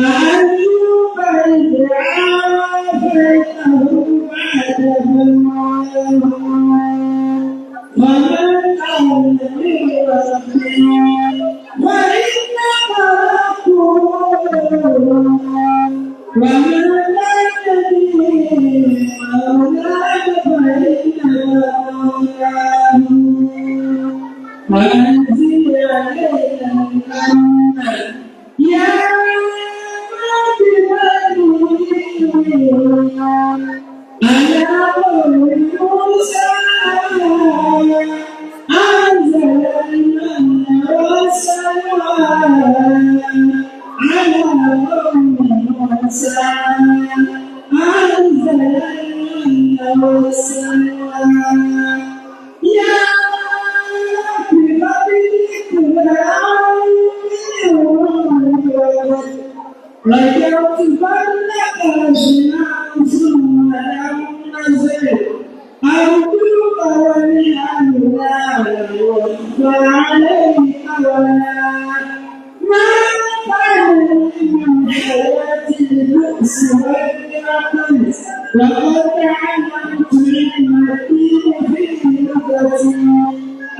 فأيوب إذ عافيته بعد بلواه ومن أولي ربي فإنك ربه ومن الذي مولاك فإنك مولاه وأنزل علينا الأمن يا رب على قول موسى أنزل المن والسلوى على قوم موسى أنزل المن والسلوى يا رب رجوت فضلك أشياء ثم لم نزل أرجوك ولأن لا يخفى عليك ولا ما كان من حياة البؤس والعقل لقد علمت علم الدين في لغتي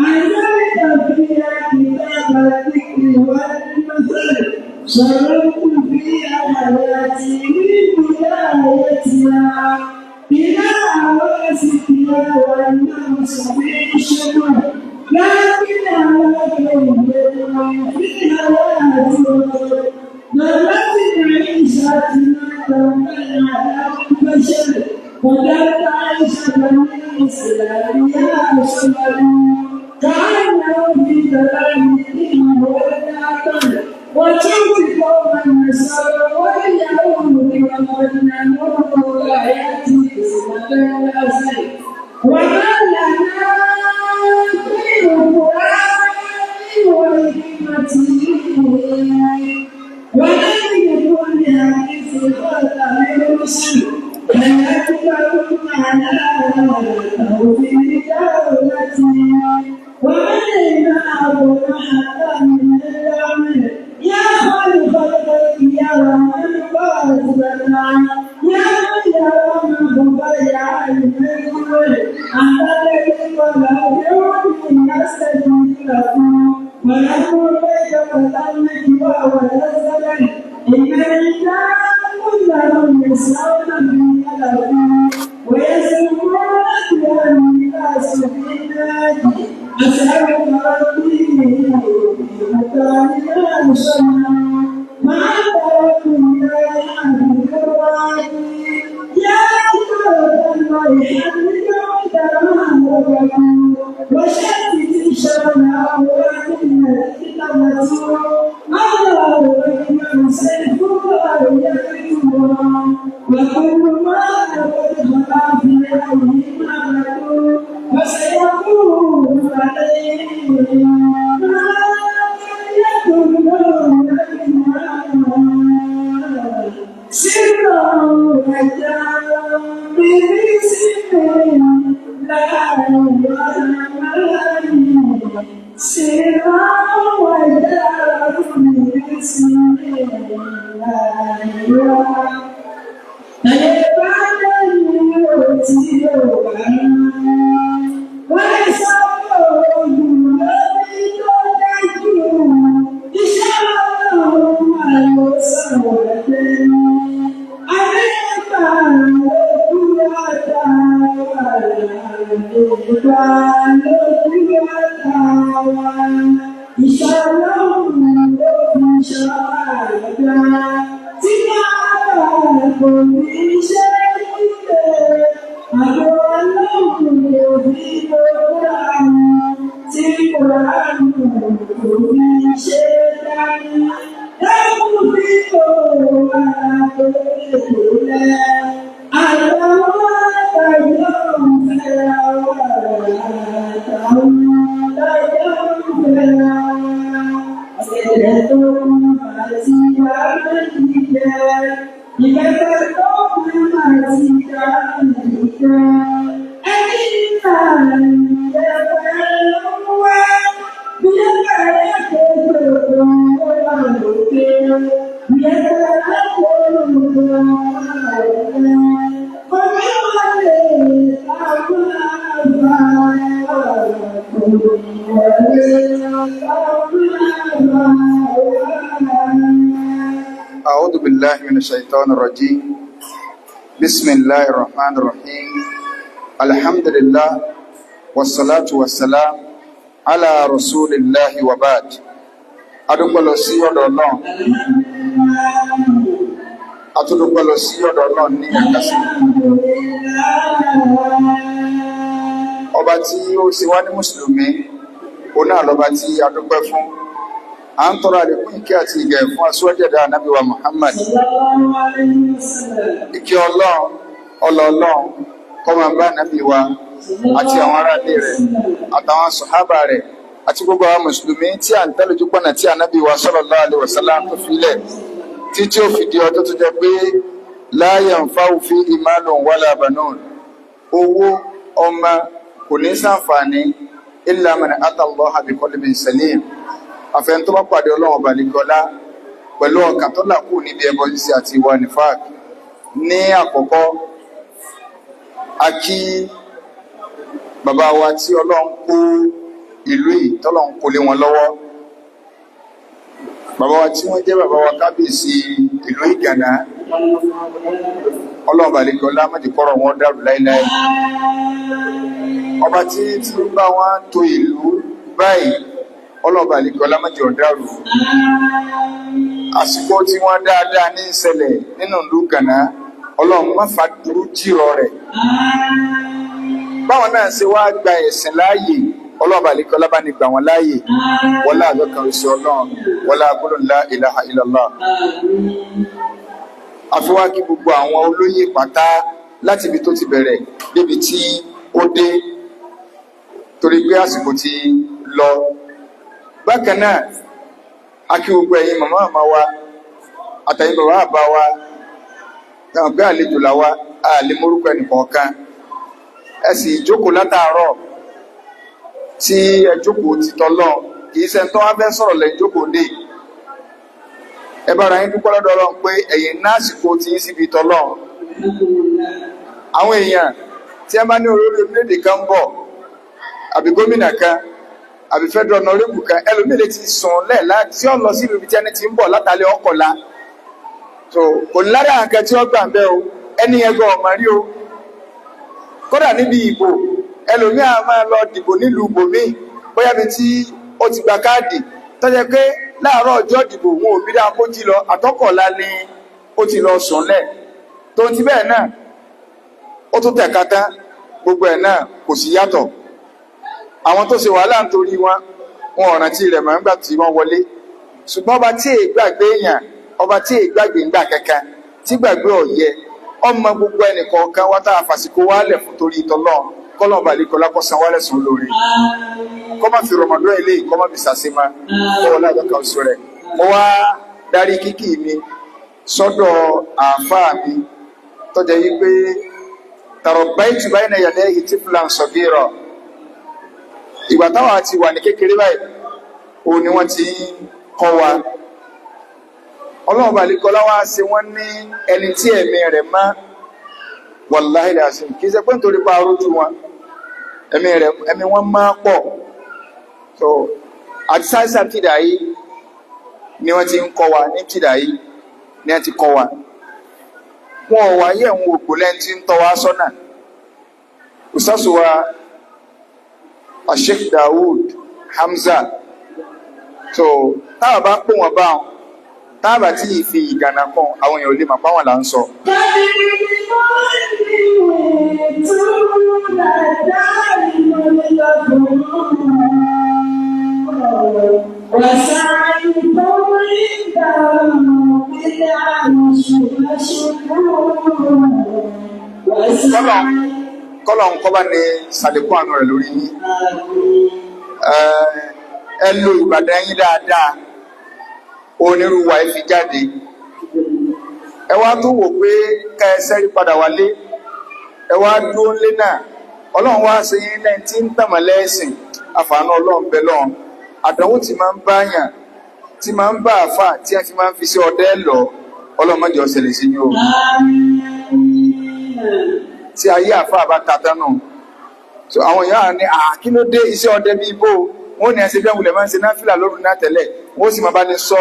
أنزلت فيها كتاب الذكر والمثل شربت فيها حياتي من بدايتها إلى أواسطها والناس في شمل لكن على كيف في هواتي ضلت عيشتنا دوما على الفشل وجدت عيشة من الإسلام يا شمل كأنه في ضلال الدين والعقل وجئت قوما النصارى واليهود وقد نمر لا يأتي بسنة الأزل وما لنا في القرآن والحكمة ولم يكن لحديث خاتم الرسل بل أكبرهم على توفيق دولتي ومن أبو حتى من العمل يا خالق الخلق يا من قاتلنا يا من يرى من ضيع المنزل أنت الذي ولا يوم يستجيب له ولم بيت وتملك ولا الزمن إن الرجال كلهم يسعون في طلبه ويسمون الناس في النادي أسألك ربي مكاننا شمعا مع توكلنا الراجي يا كرة الله حمدك وشتت شمع الله أكبر سيف الله يكتمها وكل ما قد خلا في أيهما وسيكون عليهم ما يكون سرا وجهرا باسم الله الرحمن سرا وجهرا باسم الله Ẹ̀bá tí ó wà wọ́n sọ oògùn lórí tó dájú. Iṣẹ́ ọlọ́run máa lọ sọ̀rọ̀ lẹ́nu. Adéka lójú ọ̀tá wà. Ìgbà lójú ọ̀tá wà. Iṣẹ́ ọlọ́run ló fi ṣọ́ àgbà. Tí máa kò ní ṣe é àbò ọlọ́run ló fi lókùránù tí kùránù kò fi ṣe dání. Dákun fi òwò àpò lẹ̀. Àtàwọn àtàjọ ń fẹ́ra wà. Àtàwọn àtàjọ ń fẹ́ra wà. Ọ̀gẹ̀dẹ̀ tó ń àti àmì jẹ. Ìbẹ́pẹ tó ń àti àmì jẹ. Ẹni náà ìbẹ́pẹ ló ń wá. Bí ẹgbẹ̀rẹ̀ kò gbèrò ó wà lókè. أعوذ بالله من الشيطان الرجيم. بسم الله الرحمن الرحيم. الحمد لله والصلاة والسلام على رسول الله وبعد. Adúpẹ́ lọ sí ọ̀dọ̀ Ọlọ́run. Atúndúpẹ́ lọ sí ọ̀dọ̀ Ọlọ́run ní ẹ̀ka sí. Ọba tí ó ṣe wá ní Mùsùlùmí, òun náà lọ́ba tí a dúpẹ́ fún. À ń tọrọ àlékún ìkẹ́ àti ìgẹ̀ fún aṣíwájú ẹ̀dá Ànábì wa Muhammad. Ìkẹ́ Ọlọ́run, ọlọ́ Ọlọ́run, kó máa bá Ànábì wa àti àwọn aráalé rẹ̀, àtàwọn sàhábà rẹ̀, àti gbogbo àwọn Mùsùlùmí tí à ń tẹ́lẹ̀ ojú pọ̀nà tí Ànábì wa sallallahu alaihi wasallam tó fi lẹ̀, títí ó fi di ọjọ́ tó jẹ́ pé la yanfa'u fihi malun wala banun. Owó, ọmọ kò ní sàǹfààní illa man ata Allaha bi qalbin salim. Àfẹn tó bá pàdé Ọlọ́run ọba nìkọlá pẹ̀lú ọkàn tó là kù níbi ẹbọ ṣíṣe àti ìwà nífàk. Ní àkọ́kọ́, a kí bàbá wa tí Ọlọ́run kó ìlú yìí, tọ́lọ́run kó lé wọn lọ́wọ́, bàbá wa tí wọ́n jẹ́ bàbá wa kábíyèsí ìlú Ìgànná. Ọlọ́run balẹ̀kọ́lá má jẹ́ kọ́rọ̀ wọn dàrú láíláí. Ọba tí tí ń bá wọn tó ìlú báyìí, Ọlọ́run balẹ̀kọ́lá má jẹ́ ó dàrú. Àsìkò tí wọ́n dáadáa ní ìṣẹ̀lẹ̀ nínú ìlú Gànà, Ọlọ́run má fa dúró jìrọ̀ rẹ̀. Báwọn náà ṣe wá gba ẹ̀sìn láàyè, Ọlọ́run balẹ̀kọ́lá bá ní gbà wọ́n láàyè. Wọlá àjọkàn oṣù Ọlọ́run, wọlá gbólóhùn la ilaha illallah. Àfiwá kí gbogbo àwọn olóyè pátá láti ibi tó ti bẹ̀rẹ̀ débi tí ó dé, torí pé àsìkò ti lọ. Bákan náà, a kí gbogbo ẹ̀yin màmá màmá wa àtẹ̀yin bàbá bàbá wa táwọn pé àlejò làwa, a lè mórúkọ ẹnìkọ̀ọ̀kan. Ẹ sì jókòó látàárọ̀ tí ẹ jókòó ti tọ́lọ́, kì í ṣe ń tọ́ wá fẹ́ sọ̀rọ̀ lẹ́yìn jókòó dé. Ẹ bára yín dúpẹ́ lọ́dọ̀ Ọlọ́run pé ẹ̀yin náà àsìkò tí yín síbi tọ́lọ́run. Àwọn èèyàn tí ẹ bá ní olórí orílẹ̀-èdè kan ń bọ̀, àbí gómìnà kan, àbí federal honorable kan, ẹlòmíì lè ti sùn lẹ́ẹ̀lá tí ó lọ sí ibi tí ẹni tí ń bọ̀ látàlẹ́ ọkọ̀la tó kò ní lára nǹkan tí ó gbà ń bẹ́ o. Ẹni yẹn gan ọ̀mọ̀ rí o. Kódà níbi ìbò, ẹlòmíì á máa lọ dìbò nílùú ibòmíì, bóyá bí tí ó ti gba káàdì tó jẹ́ pé láàárọ̀ ọjọ́ ìdìbò wọn ò bí dáa kó jí lọ, àtọ́kọ̀ọ́lá ni ó ti lọ sùn lẹ̀. Tó ti bẹ́ẹ̀ náà, ó tún tẹ̀ka tán, gbogbo ẹ̀ náà kò sí yàtọ̀. Àwọn tó ṣe wàhálà nítorí wọn, wọn ò rántí rẹ̀ mọ́ nígbà tí wọ́n wọlé. Ṣùgbọ́n ọba tí èè gbàgbé èèyàn, ọba tí èè gbàgbé ńgbà kankan, tí gbàgbé ọ̀yẹ ọmọ gbogbo ẹnìkọ̀ọ̀kan wá tá a fàsìkò wálẹ̀ fún torí ìtọ́lọ́, kọ́lọ̀ balẹ̀kọ́lá kó san wálẹ̀ sùn lórí, kọ́ má fi rọmọdún eléyìí, kọ́ má fi sàṣemá, kọ́ wọlé àjọ kan oṣù rẹ̀. Mo wá darí kíkì mi sọ́dọ̀ àáfàá mi tọ́jà yìí pé tàrọ̀báìtì báyìí náà yàtọ̀ èyí tí fúlàn sọ̀gírọ̀. Ìgbà táwọn àti wà ní kékeré báyìí, òun ni wọ́n ti ń kọ́ wa. Ọlọ́run balẹ̀kọ́lá wá ṣe wọ́n ní ẹni tí ẹ̀mí rẹ̀ má, wàláhì làásìm, kì í ṣe pé nítorí pa arójú wọn, ẹ̀mí rẹ̀, ẹ̀mí wọn máa pọ̀. So àti sáìsà tìdá yìí ni wọ́n ti ń kọ́ wa ní tìdá yìí ni wọ́n ti kọ́ wa. Wọn ò wáyé ẹ̀hún ògbó lẹ́ni tí ń tọ́ wa sọ́nà. Ustaz wa Sheikh Dawood Hamza, so táwa bá pò wọ́n báwọn, táwa tí ì fi ìgànnà kan, àwọn èèyàn ò lè mọ̀ páwọn là ń sọ. Kọ́lọ̀ kọ́lọ̀ ń kọ́ bá ní sàlékún àánú rẹ̀ lórí yín. Ẹ lo Ìbàdàn yín dáadáa, onírúurú ẹ fi jáde. Ẹ wá tó wò pé ká ẹ sẹ́rí padà wálé, ẹ wá dúró ńlé náà. Ọlọ́run wá ṣe yín lẹ́yìn tí ń tàmọ́lẹ́ ẹ̀sìn àfààní. Ọlọ́run bẹ lọ́run, àdánwò tí máa ń báyàn tí máa ń bá àfà tí a fi máa ń fi sí ọdẹ lọ, ọlọ́mọdé ọ̀sẹ̀lẹ̀ sí yín o. Tí ayé àfà bá ta tán nù. So àwọn èèyàn á ní kí ló dé iṣẹ́ ọdẹ bíi bó? Wọ́n ní ẹsẹ̀ bí wọ́n máa ń ṣe náfìlà lóru náà tẹ́lẹ̀. Wọ́n sì máa bá ní sọ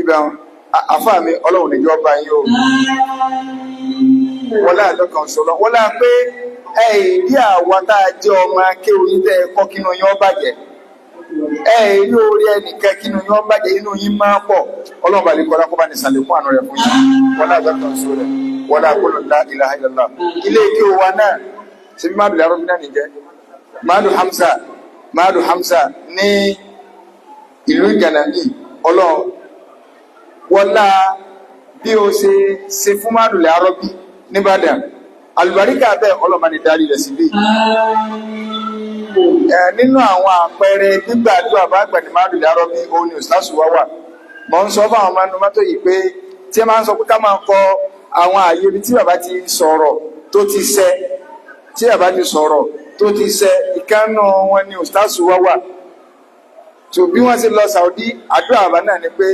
ibẹ̀ wọn. Àfà mi, Ọlọ́run níjọ́ bá yín o. Wọ́n láàjọ kan sọ lọ. Wọ́n láà pé ẹ ìdí àwa tá a jẹ́ ọmọ akéwì yín tẹ́ ẹ kọ́ kínú yín ó bàjẹ́. Ẹ rí orí ẹnìkan kínú yín ó bàjẹ́, inú yín máa pọ̀. Ọlọ́run bá lè kọ́ lákó bá ní sàlékún àánú rẹ̀ fún yín. Wọ́n láàjọ kan sọ rẹ̀. Wọ́n láà kó lọ lá ilaha illallah. Ilé ike wa náà ṣe bí Madu Larọ́bí náà nìjẹ́. Madu Hamza, Madu Hamza ní ìlú Ìgànnàbí. Ọlọ́run wọ́n láà bí o ṣe ṣe fún Madu Larọ́bí nìbàdàn, àlùbáríkà bẹ́ẹ̀ ọlọ́mọ ní darí rẹ̀ síbí. Nínú àwọn àpẹẹrẹ gbígbàdúrà bá gbà ní Madu Larọ́bí, òun ni òṣìṣàṣù wá wà. Mọ̀ ń sọ fún àwọn ọmọ inú mọ́tò yìí pé tí ẹ máa ń sọ pé ká máa kọ àwọn ààyè ibi tí bàbá ti sọ̀rọ̀ tó ti ṣẹ, tí bàbá ti sọ̀rọ̀ tó ti ṣẹ, ìkànnù wọn ni òṣìṣàṣù wá wà. Tó bí wọ́n ṣe lọ Saudi, àdúrà bàbá náà ni pé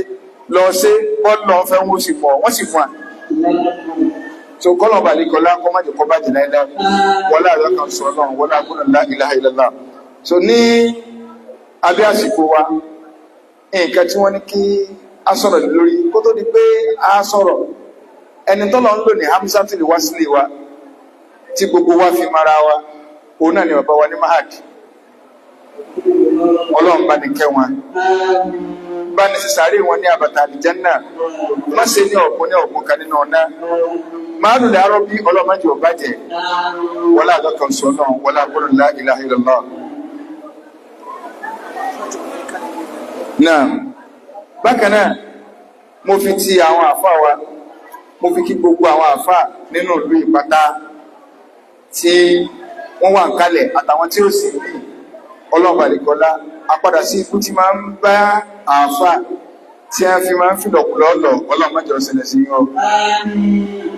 lọ ṣe bọ́ọ̀lù ọ̀fẹ́ wọn sì mọ̀ wọ́n sì fún wa. So kọ́lọ̀ balẹ̀ kọ́lá kọ́ má jẹ́ kọ́ bàjẹ́ láíláí. Wọlé àlọ́ kan sọ náà wọlé agbóná la ilaha illallah. So ní abẹ́ àsìkò wa, nǹkan tí wọ́n ní kí a sọ̀rọ̀ lórí kó tó di pé a sọ̀rọ̀, ẹni tọ́lọ̀ ń lò ní Hamza tó lè wá sílé wa tí gbogbo wa fi mara wa, òun náà ni bàbá wa ní Mahad. Ọlọ́run bá ní kẹ́ wọn, bá ní sísáré wọn ní àbàtà àlìjẹ́nnà, má ṣe ní ọ̀gbun ní ọ̀gbun kan nínú ọ̀nà. Madu Larọ́bí, ọlọ́mọdé ọba jẹ́ wọlé àdọ́kan sọ náà wọlé agbóná la ilaha illallah. Náà bákan náà, mo fi ti àwọn àfa wa, mo fi kí gbogbo àwọn àfa nínú ìlú Ìpátá tí wọ́n wà ń kalẹ̀ àtàwọn tí ó sì bí ọlọ́ọ̀bàlẹ̀kọ́lá apádà sí ikú tí máa ń bá àáfà tí a fi máa ń fìlọ̀kùlọ̀ lọ, ọlọ́mọdé ọ̀sẹ̀lẹ̀ sí yín o.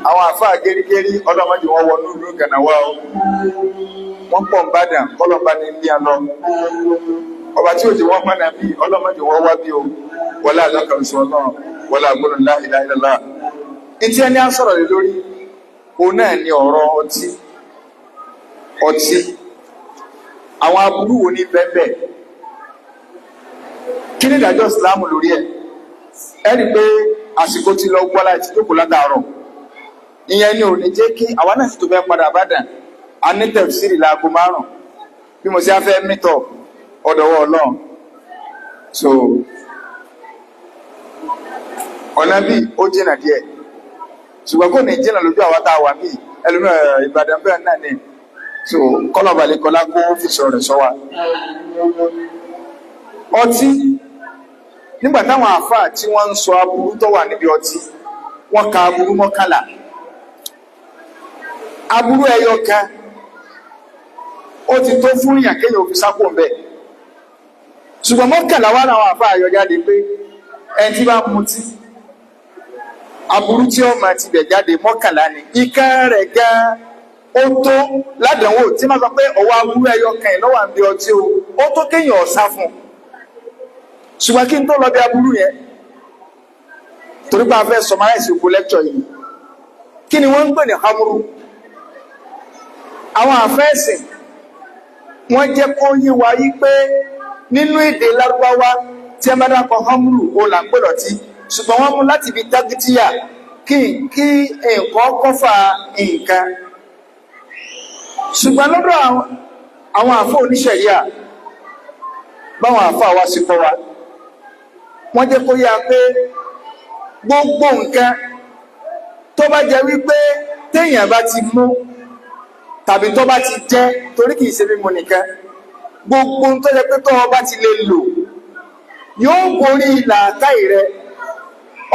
Àwọn àáfà gẹ́rígẹ́rí, ọlọ́mọdé wọn wọnú ìlú Gànáwá o. Wọ́n pọ̀ ń bàdàn, kọ́lọ́mbà ní ilé àná. Ọba tí òjò wọn pàdà bí ọlọ́mọdé wọn wá bí o. Wọlé àlọ́kànṣọ́ náà wọlé àgbọ̀nà la ilaha illallah. Ìtí ẹni á sọ̀rọ̀ lé lórí òun náà ni ọ̀rọ̀ ọtí. Ọtí, àwọn aburú wo ní bẹ́ẹ̀, kí ni ìdájọ́ ìsìláàmù lórí ẹ̀? Ẹ rí i pé àsìkò ti lọ gbọ́ láti jókòó látàárọ̀, ìyẹn ni ò ní jẹ́ kí àwa náà sì tó fẹ́ padà bàdàn. A ní tẹ̀síìrì láago 5 bí mo ṣe á fẹ́ mítọ̀ ọ̀dọ̀wọ́ Ọlọ́run. So ọ̀nà bíi ó jìnnà díẹ̀, ṣùgbọ́n kò ní jìnnà lójú àwa tá a wà bíi ẹlòmíràn Ìbàdàn bẹ́ẹ̀ náà ni. So kọ́lọ̀bàlẹ̀ kọlá kó fi sọ̀rọ̀ rẹ̀ sọ wa. Ọtí, nígbà táwọn àáfàá tí wọ́n ń sọ aburú tó wà níbi ọtí, wọ́n ka aburú mọ́kànlá. Aburú ẹyọ kan ó ti tó fún yàn kéèyàn òfin sápò ńbẹ, ṣùgbọ́n mọ́kànlá wà láwọn àáfàá yọ jáde pé ẹni tí bá mutí, aburú tí ó máa ti bẹ̀ jáde mọ́kànlá ni. Ìkan rẹ̀ gan-an ó tó ládàáwò tí máa sọ pé ọwọ́ aburú ẹyọ kan ẹ̀ lọ́wọ́ àbí ọtí o, ó tó kéèyàn ọ̀sá fún un. Ṣùgbọ́n kí n tó lọ bí aburú yẹn, torí pé a fẹ́ summarize gbogbo lecture yìí, kí ni wọ́n ń pè ní hamuru? Àwọn àfẹ́sìn wọ́n jẹ́ kó yé wa yí pé nínú èdè Lárúbáwá, tí a bá dákọ̀ hamuru, ó là ń pè lọ́tí, ṣùgbọ́n wọ́n mú láti ibi tágítíyà, kí kí nǹkan kọ́fà nǹkan. Ṣùgbọ́n lọ́dọ̀ àwọn àfọ́ oníṣẹ̀ríà, báwọn àfọ́ àwa sì kọ́ wa, wọ́n jẹ́ kó yá pé gbogbo nǹkan tó bá jẹ́ wípé téèyàn bá ti mú tàbí tó bá ti jẹ, torí kìí ṣe mímu nìkan, gbogbo tó jẹ́ pé tó bá ti lè lò yóò borí làákàyè rẹ,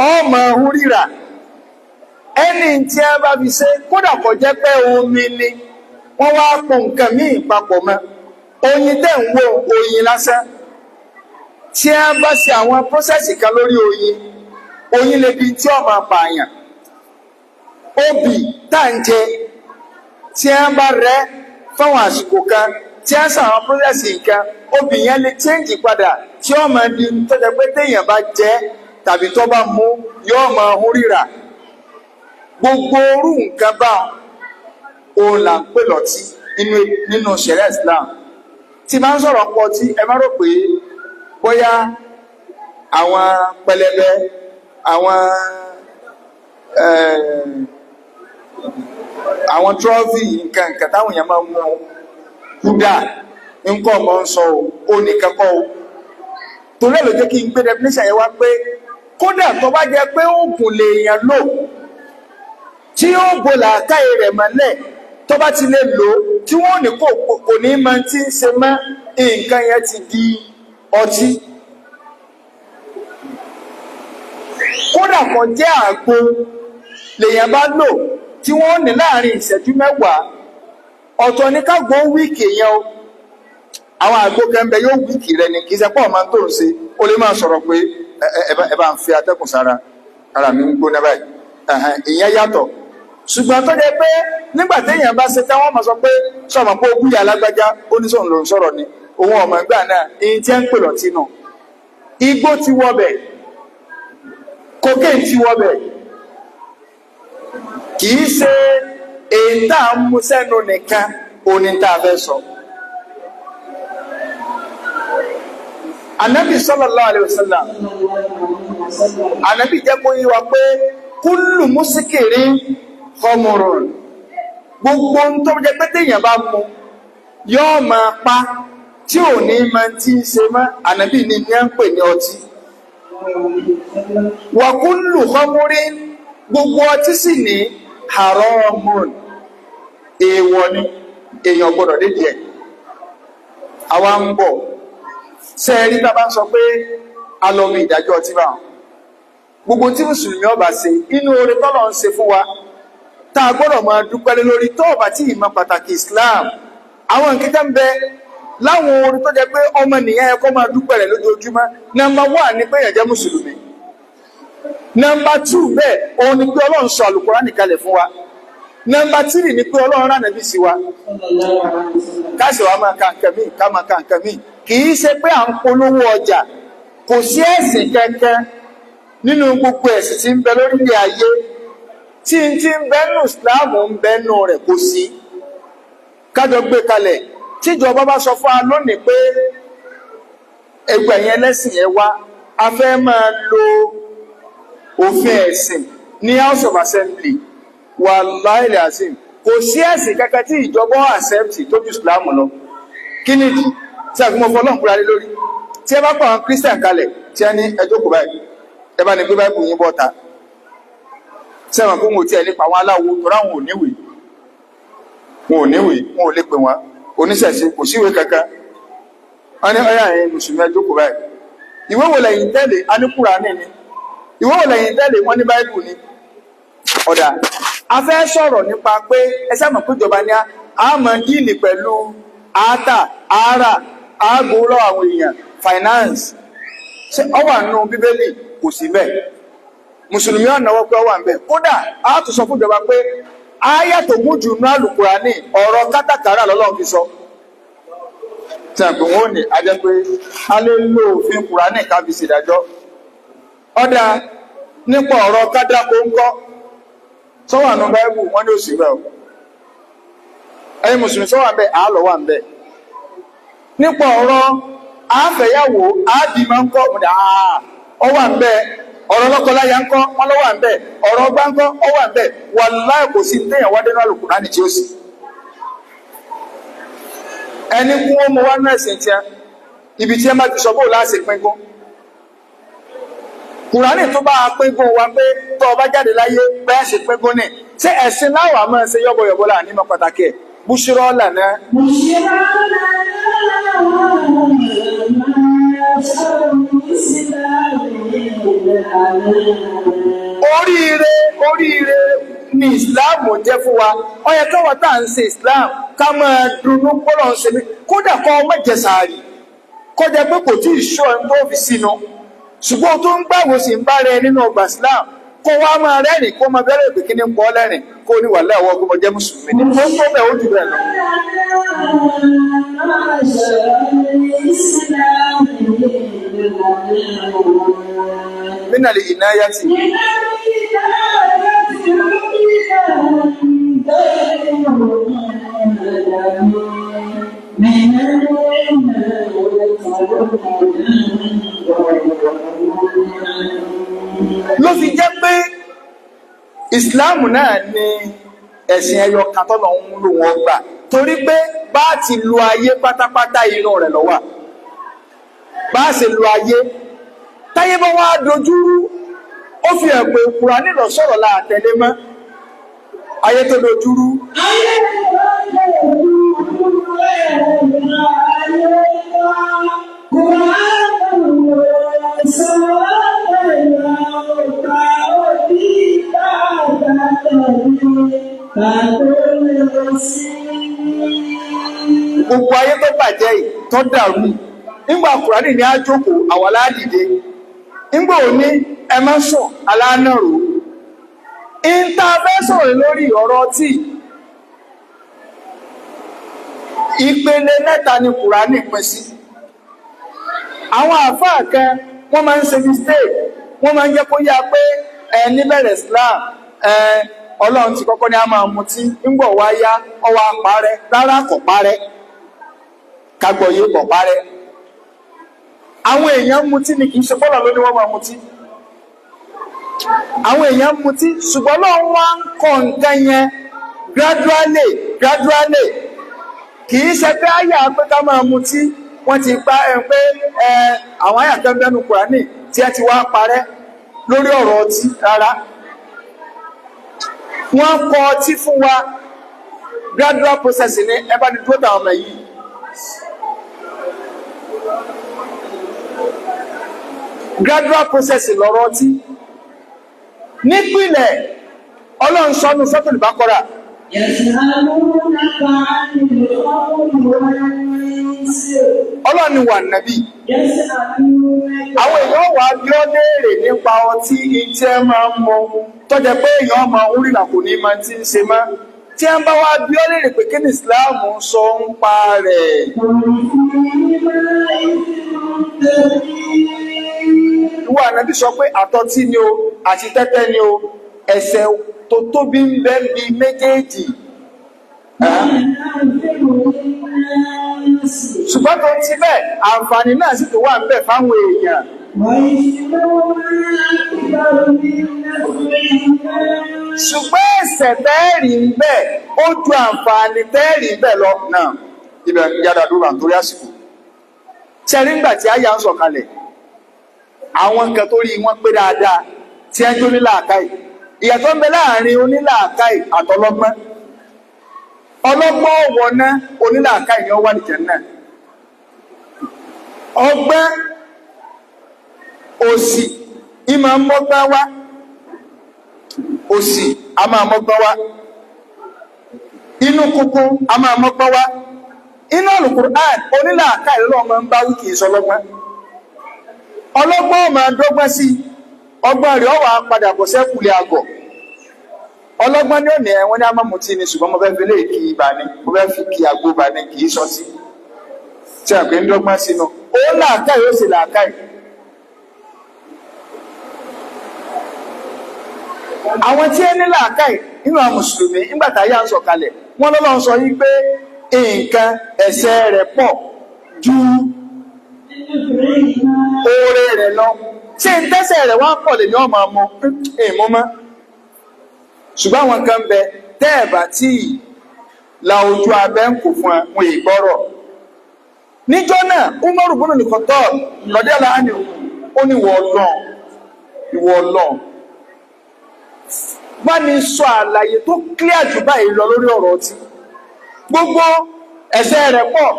ọmọ ọ̀hún ríra ẹni tí a bá fi ṣe, kódà kó jẹ́ pé omi ni wọ́n wá pò nǹkan míì papọ̀ mọ́ oyin tẹ̀ ń wo oyin lásán, tí a bá ṣe àwọn process kan lórí oyin, oyin lè di tí ó máa pààyàn. Obì tá à ń jẹ, tí a bá rẹ fáwọn àsìkò kan, Tí a ń sàwọn process nǹkan, obì yẹn lè change padà tí ó máa di tó jẹ́ pé téèyàn bá jẹ tàbí tó bá mú, yóò máa hún ríra. Gbogbo orú nǹkan bá òun là ń pè lọ́tí nínú ṣẹ̀ríà Islam. Tí máa ń sọ̀rọ̀ pọ̀ tí ẹ má rò pé bóyá àwọn pẹlẹbẹ, àwọn trọ́fì, nǹkan nǹkan táwọn èèyàn máa ń mú kúdà nǹkan ọmọ ń sọ ò nìkan kọ́ o. Torí ẹ̀ ló jẹ́ kí n gbé definition yẹn wá pé kódà tó bá jẹ́ pé oògùn lèèyàn lò tí ó bo làákàyè rẹ̀ mọ́lẹ̀, tó bá ti lè lò tí wọ́n ní kò ní máa ti ń ṣe mọ́, nǹkan yẹn ti di ọtí. Kódà kó jẹ́ àgbo lèèyàn bá lò tí wọ́n ní láàrin ìṣẹ́jú 10, ọ̀tọ̀ ní kágbó wíìkì yẹn o. Àwọn àgbo kẹ́ńbẹ́ yóò wíìkì rẹ ni, kì í ṣe pọ̀ máa ń tó ń ṣe. Ó lè máa sọ̀rọ̀ pé ẹ bá ń fi atẹ́kùn sára, ara mi ń gbóná báyìí. Ìyẹn yàtọ̀. Ṣùgbọ́n tó jẹ́ pé nígbà téèyàn bá ṣe táwọn máa sọ pé sọ̀rọ̀ pé ogún yà alágbájá, ó ní sóun ló ń sọ̀rọ̀ ni òun ọmọ ìgbà náà, ìyẹn tí ń pè lọ́tí náà. Igbó ti wọbẹ̀, cocaine ti wọbẹ̀, kì í ṣe èyí tá à ń mú sẹ́nu nìkan òní tá a fẹ́ sọ. Ànábì sallallahu alaihi wasallam, Ànábì jẹ́ kó yé wa pé kúlù músíkìrí khamrun, gbogbo ń tó jẹ́ pé téèyàn bá mu yóò máa pa tí ò ní máa ti ń ṣe mọ́, Ànábì ní à ń pè ní ọtí. Wa kullu khamrin, gbogbo ọtí sì ní haramun, èèwọ̀ ni, èèyàn gbọ́dọ̀ dédìí ẹ̀. Àwa ń bọ̀ sẹ́ẹ̀rí tá a bá ń sọ pé a lọ bí ìdájọ́ ọtí báwọn. Gbogbo tí mùsùlùmí ọba ṣe inú oore tọ́lọ̀ ń ṣe fún wa tá a gbọ́dọ̀ máa dúpẹ́ lé lórí, tó ọba tí ìmọ̀ pàtàkì Islam, àwọn nǹkan kan bẹ láwọn oore tó jẹ́ pé ọmọ nìyẹn ẹ kọ́ máa dúpẹ́ rẹ̀ lójoojúmọ́. Nọ́mbà 1 ni pé èèyàn jẹ́ mùsùlùmí. Nọ́mbà 2 bẹ́ẹ̀ òun ni pé Ọlọ́run sọ Àlùkùránì kalẹ̀ fún wa. Nọ́mbà 3 ni pé Ọlọ́run rán Ànábì sí wa. Káṣí wa máa ka nǹkan míì, ká máa ka nǹkan míì. Kì í ṣe pé à ń polówó ọjà. Kò sí ẹ̀sìn kankan nínú gbogbo ẹ̀sìn tí ń bẹ lórílẹ̀ ayé tí ń tí ń bẹ́nu Ìsìláàmù ń bẹ́nu rẹ̀, kò sí. Kájọ gbé kalẹ̀. Tíjọba bá sọ fún wa lónìí pé ẹgbẹ́ yẹn lẹ́sìn yẹn wá, a fẹ́ máa lo òfin ẹ̀sìn ní House of Assembly, wallahi azim, kò sí ẹ̀sìn kankan tí ìjọba accept tó ju Ìsìláàmù lọ. Kí ni ìdí tí a fi mọ fọlọ́n kúra lé lórí? Tí ẹ bá pa àwọn Christian kalẹ̀ tí ẹ ní ẹjọ́ kò báyìí, ẹ bá ní gbé báyìí yín bọ́ta, sẹ́wọ̀n kó wọn ò tiẹ̀ lè pa àwọn aláwo torí àwọn ò níwèé, wọn ò níwèé, wọn ò lè pè wọn oníṣẹ̀ṣe, kò síwèé kankan. Wọn ní ọyá yẹn mùsùlùmí ẹjọ́ kò báyìí, ìwé wo lẹ́yìn tẹ́lẹ̀? A ní Kùránì ni. Ìwé wo lẹ́yìn tẹ́lẹ̀? Wọ́n ní báíbù ni. Ọ̀dà, a fẹ́ sọ̀rọ̀ nípa pé ẹ sábà péjọba ní a máa díìlì pẹ̀lú àátà àárà àágbó lọ́wọ́ àwọn èèyàn, finance. Ṣé ọ wà nínú Bíbélì? Kò sí bẹ́ẹ̀. Mùsùlùmí ọ̀nà wọ́n pé ọ wà ń bẹ́ẹ̀. Kódà a tún sọ fún ìjọba pé áyà tó gùn jù nínú Àlùkùránì, ọ̀rọ̀ kátàkárà lọ́lọ́run fi sọ. Tí a pè wọ́n ní a jẹ́ pé a lè lo òfin Kùránì ká fi ṣèdájọ́. Ọ̀dà, nípa ọ̀rọ̀ kádàkó ńkọ́, sọ́wà nù Báíbù? Wọ́n ní òsì bẹ́ẹ̀ o. Ẹ̀yin mùsùlùmí, sọ́wà ń bẹ́ẹ̀? Àálọ̀ wà ń bẹ́ẹ̀. Nípa ọ̀rọ̀ àáfẹ̀yàwó àábìmọ̀ ńkọ́, ọ wà ń bẹ́ẹ̀. Ọ̀rọ̀ lọ́kọláya ńkọ́, wọ́n ló wà ń bẹ́ẹ̀. Ọ̀rọ̀ ọgbà ńkọ́, ọ wà ń bẹ́ẹ̀. Wàláhì kò sí téèyàn wá dénú Àlùkùránì tí ó sì. Ẹni kún ó mọ wá nú ẹ̀sìn tíá, ibi tí ẹ má ti sọ bóò láti pínkún. Kùránì tó bá pínkún wa pé tó o bá jáde láyé bẹ́ẹ̀ ṣe pínkún ní. Ṣé ẹ̀sìn láwàá máa ṣe yọ́bọ̀yọ̀bọ̀ là ní mọ́ pàtàkì ẹ̀? Búṣírọ́ lànà. Oríire oríire ni Ìsìláàmù jẹ́ fún wa. Ó yẹ káwa tá à ń ṣe Ìsìláàmù ká máa dunnú kọ́lọ̀ ń ṣe mí. Kódà kọ́ ọmọ jẹ̀sàárì, kó jẹ́ pé kò tí ì ṣọ́ ẹni tó fi sínú. Ṣùgbọ́n tó ń gbàwó sì ń bá rẹ nínú ọgbà Ìsìláàmù. Kó wá máa rẹ́rìn, kó máa bẹ̀rẹ̀ pé kí ni ń pọ́ lẹ́rìn, kó ní wàhálà ọwọ́ kó mọ jẹ́ mùsùlùmí ni. Ó tó bẹ́ẹ̀, ó jù bẹ́ẹ̀ lọ. Mínàlì ìnáyàtì. Ló fi jẹ́ pé ìsìláàmù náà ni ẹ̀sìn ẹyọ kan tọ́lọ̀ ń lò wọ́n gbà, torí pé bá ti lu ayé pátápátá, inú rẹ̀ ló wà. Bá ṣe lu ayé táyé bá wá dojúrú, ó fi hàn pé Kùránì lọ sọ̀rọ̀ láàtẹ̀lé mọ́ ayé tó dojúrú. Gbogbo ayé tó bàjẹ́ yìí, tó dàrú yìí, nígbà Kùránì ní àjókòó, àwa ládìde. Nígbà òní ẹ má sùn alánàró. Ìta fẹ́ sọ̀rọ̀ lórí ọ̀rọ̀ tí ìpele mẹ́ta ni Kùránì pín sí. Àwọn àfáà kan, wọ́n máa ń ṣe mistake, wọ́n máa ń jẹ́ kó yá pé ẹ níbẹ̀rẹ̀ Islam, ẹ Ọlọ́run ti kọ́kọ́ ní a máa mutí, ńgbọ̀ wá yá ọwọ́ apárẹ́. Rárá, kò parẹ́. Kagbọ̀yé, kò parẹ́. Àwọn èèyàn mutí ni, kì í ṣe fọ́lọ̀ ló ní wọ́n máa mutí. Àwọn èèyàn mutí, ṣùgbọ́n Ọlọ́run wá ń kọ́ nǹkan yẹn gradually, gradually. Kì í ṣe pé àyà pé ká máa mutí, wọ́n ti pa ẹ pé ẹ àwọn àyà kan bẹ́nu Kùránì tí ẹ ti wá parẹ́ lórí ọ̀rọ̀ ọtí. Rárá, wọ́n kọ ọtí fún wa gradual process ni. Ẹ bá ní dúró táwọn ọmọ yìí. Gradual process lọ́rọ̀ ọtí. Nípìnlẹ̀, Ọlọ́run sọ́nu Suratul Baqara. يسألونك عن الخمر والميسر. Ọlọ́run ni wà nàbí. يسألونك. Àwọn èèyàn wà bí ó léèrè nípa ọtí tí ẹ máa ń mu, tó jẹ́ pé èèyàn máa ń rìnà, kò ní máa ti ń ṣe mọ́. Tí ẹ ń bá wá bí ó léèrè pé kí ni Islam sọ ń pa rẹ̀, قل فيهما إثم كبير. Ìwọ ànábì, sọ pé àtọtí ni o àti tẹ́tẹ́ ni o, ẹ̀ṣẹ̀ tó tóbi ń bẹ bí méjèèjì. ومنافع للناس. Ṣùgbọ́n tó ti bẹ́ẹ̀, àǹfààní náà sì tó wà ń bẹ fáwọn èèyàn. وإثمهما أكبر من نفعهما. Ṣùgbọ́n ẹ̀ṣẹ̀ tẹ́ẹ̀rì ń bẹ, ó ju àǹfààní tẹ́ẹ̀rì ń bẹ lọ. Náà ibẹ̀ yára dúró àtórí àsìkò ṣẹ́rí. Ńgbà tí àyà ń sọ̀kalẹ̀, àwọn nǹkan tó rí wọn pé dáadáa tí ẹ jó nílàákàyè, ìyàtọ̀ ń bẹ láàrin onílàákàyè àtọlọ́gbọ́n. Ọlọ́gbọ́n wọná, onílàákàyè ni ó wà nìjẹ́ náà. Ọgbọ́n òsì ìmọ̀ mọ́gbọ́n wá, òsì a máa mọ́gbọ́n wá, inú kúkú a máa mọ́gbọ́n wá. Inú Al-Qur'an, onílàákàyè lọ́wọ́ máa ń bá wí, kìí sọlọ́gbọ́n. Ọlọ́gbọ́n máa dọ́gbọ́n sí ọgbọ́n rẹ̀, ọwà padà bọ̀ sẹ́kùlẹ̀ àgọ̀. Ọlọ́gbọ́n ní òní ẹ̀wọ́n ní a máa mutí ni, ṣùgbọ́n mo fẹ́ fi lè kí ibà ni, mo fẹ́ fi kí àgbo ibà ni, kì í sọtí tí a pè ń dọ́gbọ́n sínú. Ó làákàyè, ó sì làákàyè. Àwọn tí ẹ ní làákàyè nínú àwọn mùsùlùmí, nígbà tá yà ń sọ̀kalẹ̀, wọ́n lọ́lọ́ sọ yí pé nǹkan ẹ̀ṣẹ̀ rẹ̀ pọ̀ ju oore rẹ̀ lọ, ṣé ń tẹ́sẹ̀ rẹ̀ wá pọ̀ lè ní ọmọ ọmọ èèmọ́ mọ́. Ṣùgbọ́n àwọn kan bẹ tẹ́ẹ̀bà tí la ojú abẹ́ ń kò fún wọn ìgbọ́rọ̀. Níjọ́ náà, Umaru bọ́nà nìkan tọ́ lọ́dẹ́ aláàánú, ó ní ìwọ Ọlọ́run, ìwọ Ọlọ́run, bá ní sọ àlàyé tó clear jù báyìí lọ lórí ọ̀rọ̀ ọtí. Gbogbo ẹ̀ṣẹ̀ rẹ̀ pọ̀,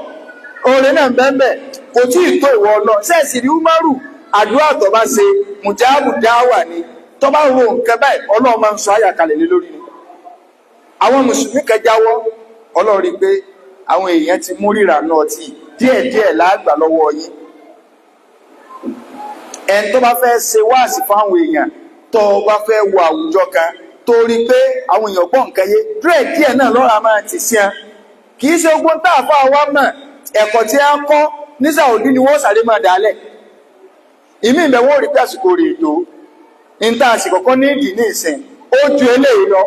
oore náà bẹ́ẹ̀ kò tí ì tó. Ìwọ Ọlọ́run, sẹ́ẹ̀sì rí Umaru, àdúrà tó bá ṣe, mùjáàbù dáwà ni. Tó bá ro nǹkan báyìí, Ọlọ́run máa ń sọ àyà kalẹ̀ lé lórí ni. Àwọn mùsùlùmí kan jáwọ́. Ọlọ́run rí i pé àwọn èèyàn ti mú ríra náà tí díẹ̀díẹ̀ láàgbà lọ́wọ́ yín. Ẹni tó bá fẹ́ ṣe wáàsí fáwọn èèyàn, Tó o bá fẹ́ wọ àwùjọ kan torí pé àwọn èèyàn gbọ́ nǹkan yé díẹ̀ díẹ̀ náà lọ́ra máa tì sí ẹ. Kì í ṣe ogun tá a fà wá mọ̀, ẹ̀kọ́ tí a kọ́ ní Saudi ni wọ́n sáré máa dálẹ̀. Ìmí ìbẹ̀ wọ́n rí pé àsìkò rè tó ní tá a sì kọ́kọ́ ní ìdí ní ìsìn ó ju eléyìí lọ.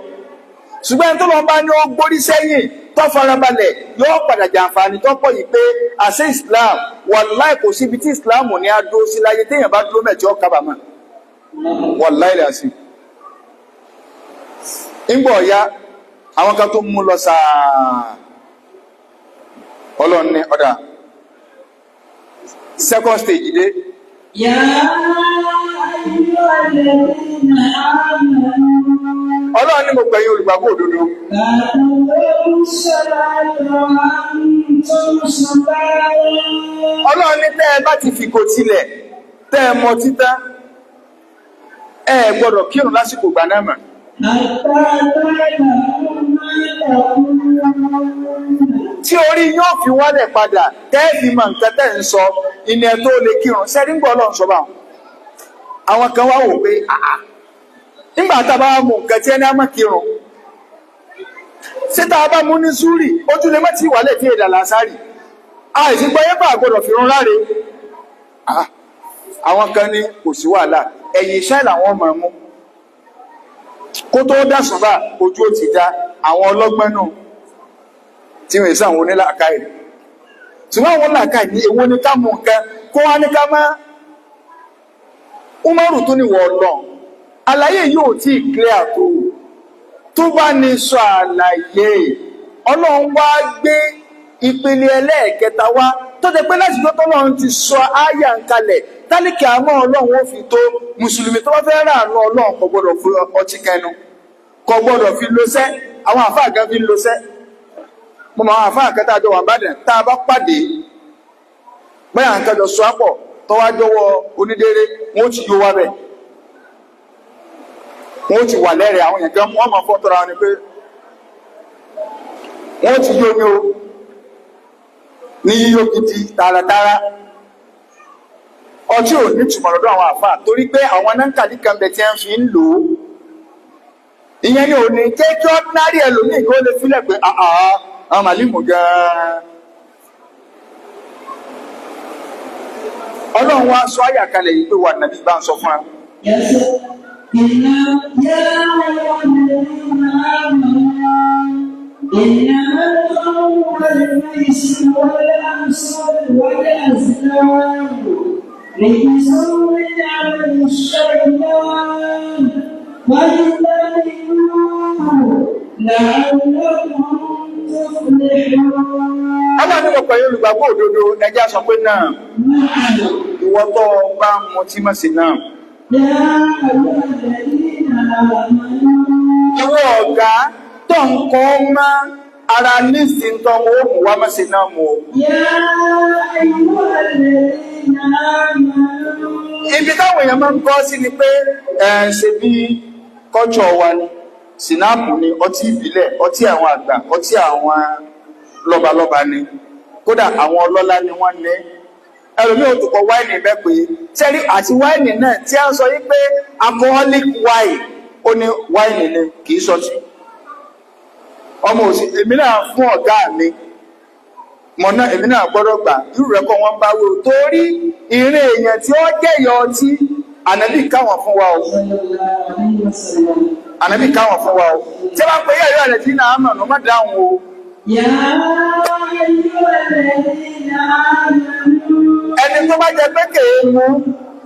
Ṣùgbọ́n ẹni tó lọ bá ní ó gbórí sẹ́yìn tó farabalẹ̀ yóò padà jàǹfààní tó pọ̀ yìí pé àṣẹ Islam, wàláì kò síbi tí Islam ní á dúró sí láyé téèyàn bá dúró mẹ́tí ó kábàámọ̀, wàláì làásì. Ńgbọ̀ ọ̀ya àwọn kan tó mú lọ sáà, Ọlọ́run ní ọ̀dà second stage dé. يا أيها الذين آمنوا Ọlọ́run ní mo gbẹ̀yìn olùgbàgbọ́ òdodo. لا تقربوا الصلاة وأنتم سكارى. Ọlọ́run ní tẹ́ ẹ bá ti fìgò tilẹ̀ tẹ́ ẹ mọ títá, ẹ gbọ́dọ̀ kírun lásìkò ìgbà náà mọ̀. حتى تعلموا ما تقولون. Tí orí yóò fi wálẹ̀ padà tẹ́ ẹ fi mọ nǹkan tẹ́ ń sọ ìní ẹ tó lè kírun. Sẹ́rí ń gbọ́ Ọlọ́run sọ báwọn. Àwọn kan wá wò pé àà, nígbà tá a bá mú nǹkan tí ẹni á mọ̀ kírun, ṣé tá a bá mú ní zúrì ojú lè má ti wálẹ̀ tí èdè làásárì àìsí gbọ́ yẹ́pà gbọ́dọ̀ fi rún láre. Ah, àwọn kan ní kò sí wàhálà, ẹ̀yìn iṣẹ́ làwọn máa mú kó tó dásùn bá ojú ó ti dá. Àwọn ọlọ́gbọ́n náà tí wọ́n sọ àwọn onílàákàyè, ṣùgbọ́n àwọn onílàákàyè ní èwo ní ká mú nǹkan kó wá ní ká má. Umaru tó ní wọ̀ lọ àlàyé yóò tí ì clear tó tó bá ní sọ àlàyé. Ọlọ́run wá gbé ìpele ẹlẹ́ẹ̀kẹta wá tó jẹ́ pé láti tó tọ́lọ́run ti sọ áyà ń kalẹ̀ tálíkì àmọ́ Ọlọ́run ó fi tó mùsùlùmí tó bá fẹ́ ràánú Ọlọ́run kò gbọ́dọ̀ fi ọtí kẹnu, kò gbọ́dọ̀ fi lọ́sẹ́. Àwọn àfáà kan fi ń lọ́sẹ́. Mo mọ àwọn àfáà kan tá a jọ wà Ìbàdàn, tá a bá pàdé báyà ń kájọ sọ àpọ̀ tọ́wájọ́wọ́ onídéré, wọn ó ti yó wá bẹ̀, wọn ó ti wà lẹ́rẹ̀ àwọn èèyàn gan, wọ́n máa fọ́ tọ́ra wọn ni pé wọ́n ti yó ní o ní yíyó gidi tààràtààrà. Ọtí ò ní túmọ̀ lọ́dọ̀ àwọn àfáà torí pé àwọn náǹkàlí kan bẹ̀ tí wọ́n fi ń lò ó. Ìyẹn ni ò ní jẹ́ kí ordinary ẹlòmíì kó lè fílẹ̀ pé àà àwọn màlímù gan-an. Ọlọ́run wá sọ àyà kalẹ̀ yìí pé wà nàbí bá ń sọ fún wa. يا أيها الذين آمنوا إنما الخمر والميسر والأنصاب والأزلام رجس من عمل الشيطان فاجتنبوه لعلكم تفلحون. Ọlọ́run ní mo pẹ̀lú olùgbàgbọ́ òdodo, ẹjẹ́ sọ pé náà نعم. ìwọ tó o bá ń mutí mọ̀ sí náà. يا أيها الذين آمنوا Ìwọ ọ̀gá tó ń kọ́ mọ́ ara nísìnyí tó ń mú wá mọ̀ sí náà mú o. يا أيها الذين آمنوا Ibi táwọn èèyàn máa ń kọ́ sí ni pé ẹ ṣe bí kọ́tsọ̀ wa ni sinapu ni ọtí ìbílẹ̀, ọtí àwọn àgbà, ọtí àwọn lọ́balọ́ba ni, kódà àwọn ọlọ́lá ni wọ́n ní. Ẹlòmíì ò tó kọ wáìnì bẹ́ẹ̀ pé sẹ́rí àti wáìnì náà tí a ń sọ yí pé alcoholic wine, ó ní wáìnì ni kì í sọtí. Ọmọ òsì èmi náà fún ọ̀gá mi mọ̀ náà, èmi náà gbọ́dọ̀ gbà irú rẹ̀ kọ́ wọ́n bá wí o, torí ìrìn èèyàn tí ó jẹ́yọ ọtí ànábì káwọn fún wa o. صلى الله عليه وسلم. Ànábì káwọn fún wa o. Tí a bá pè é yàrá rẹ̀ tí náà mọ̀ ní má dáhùn o. يا أيها الذين آمنوا Ẹni tó bá jẹ pé kèé mu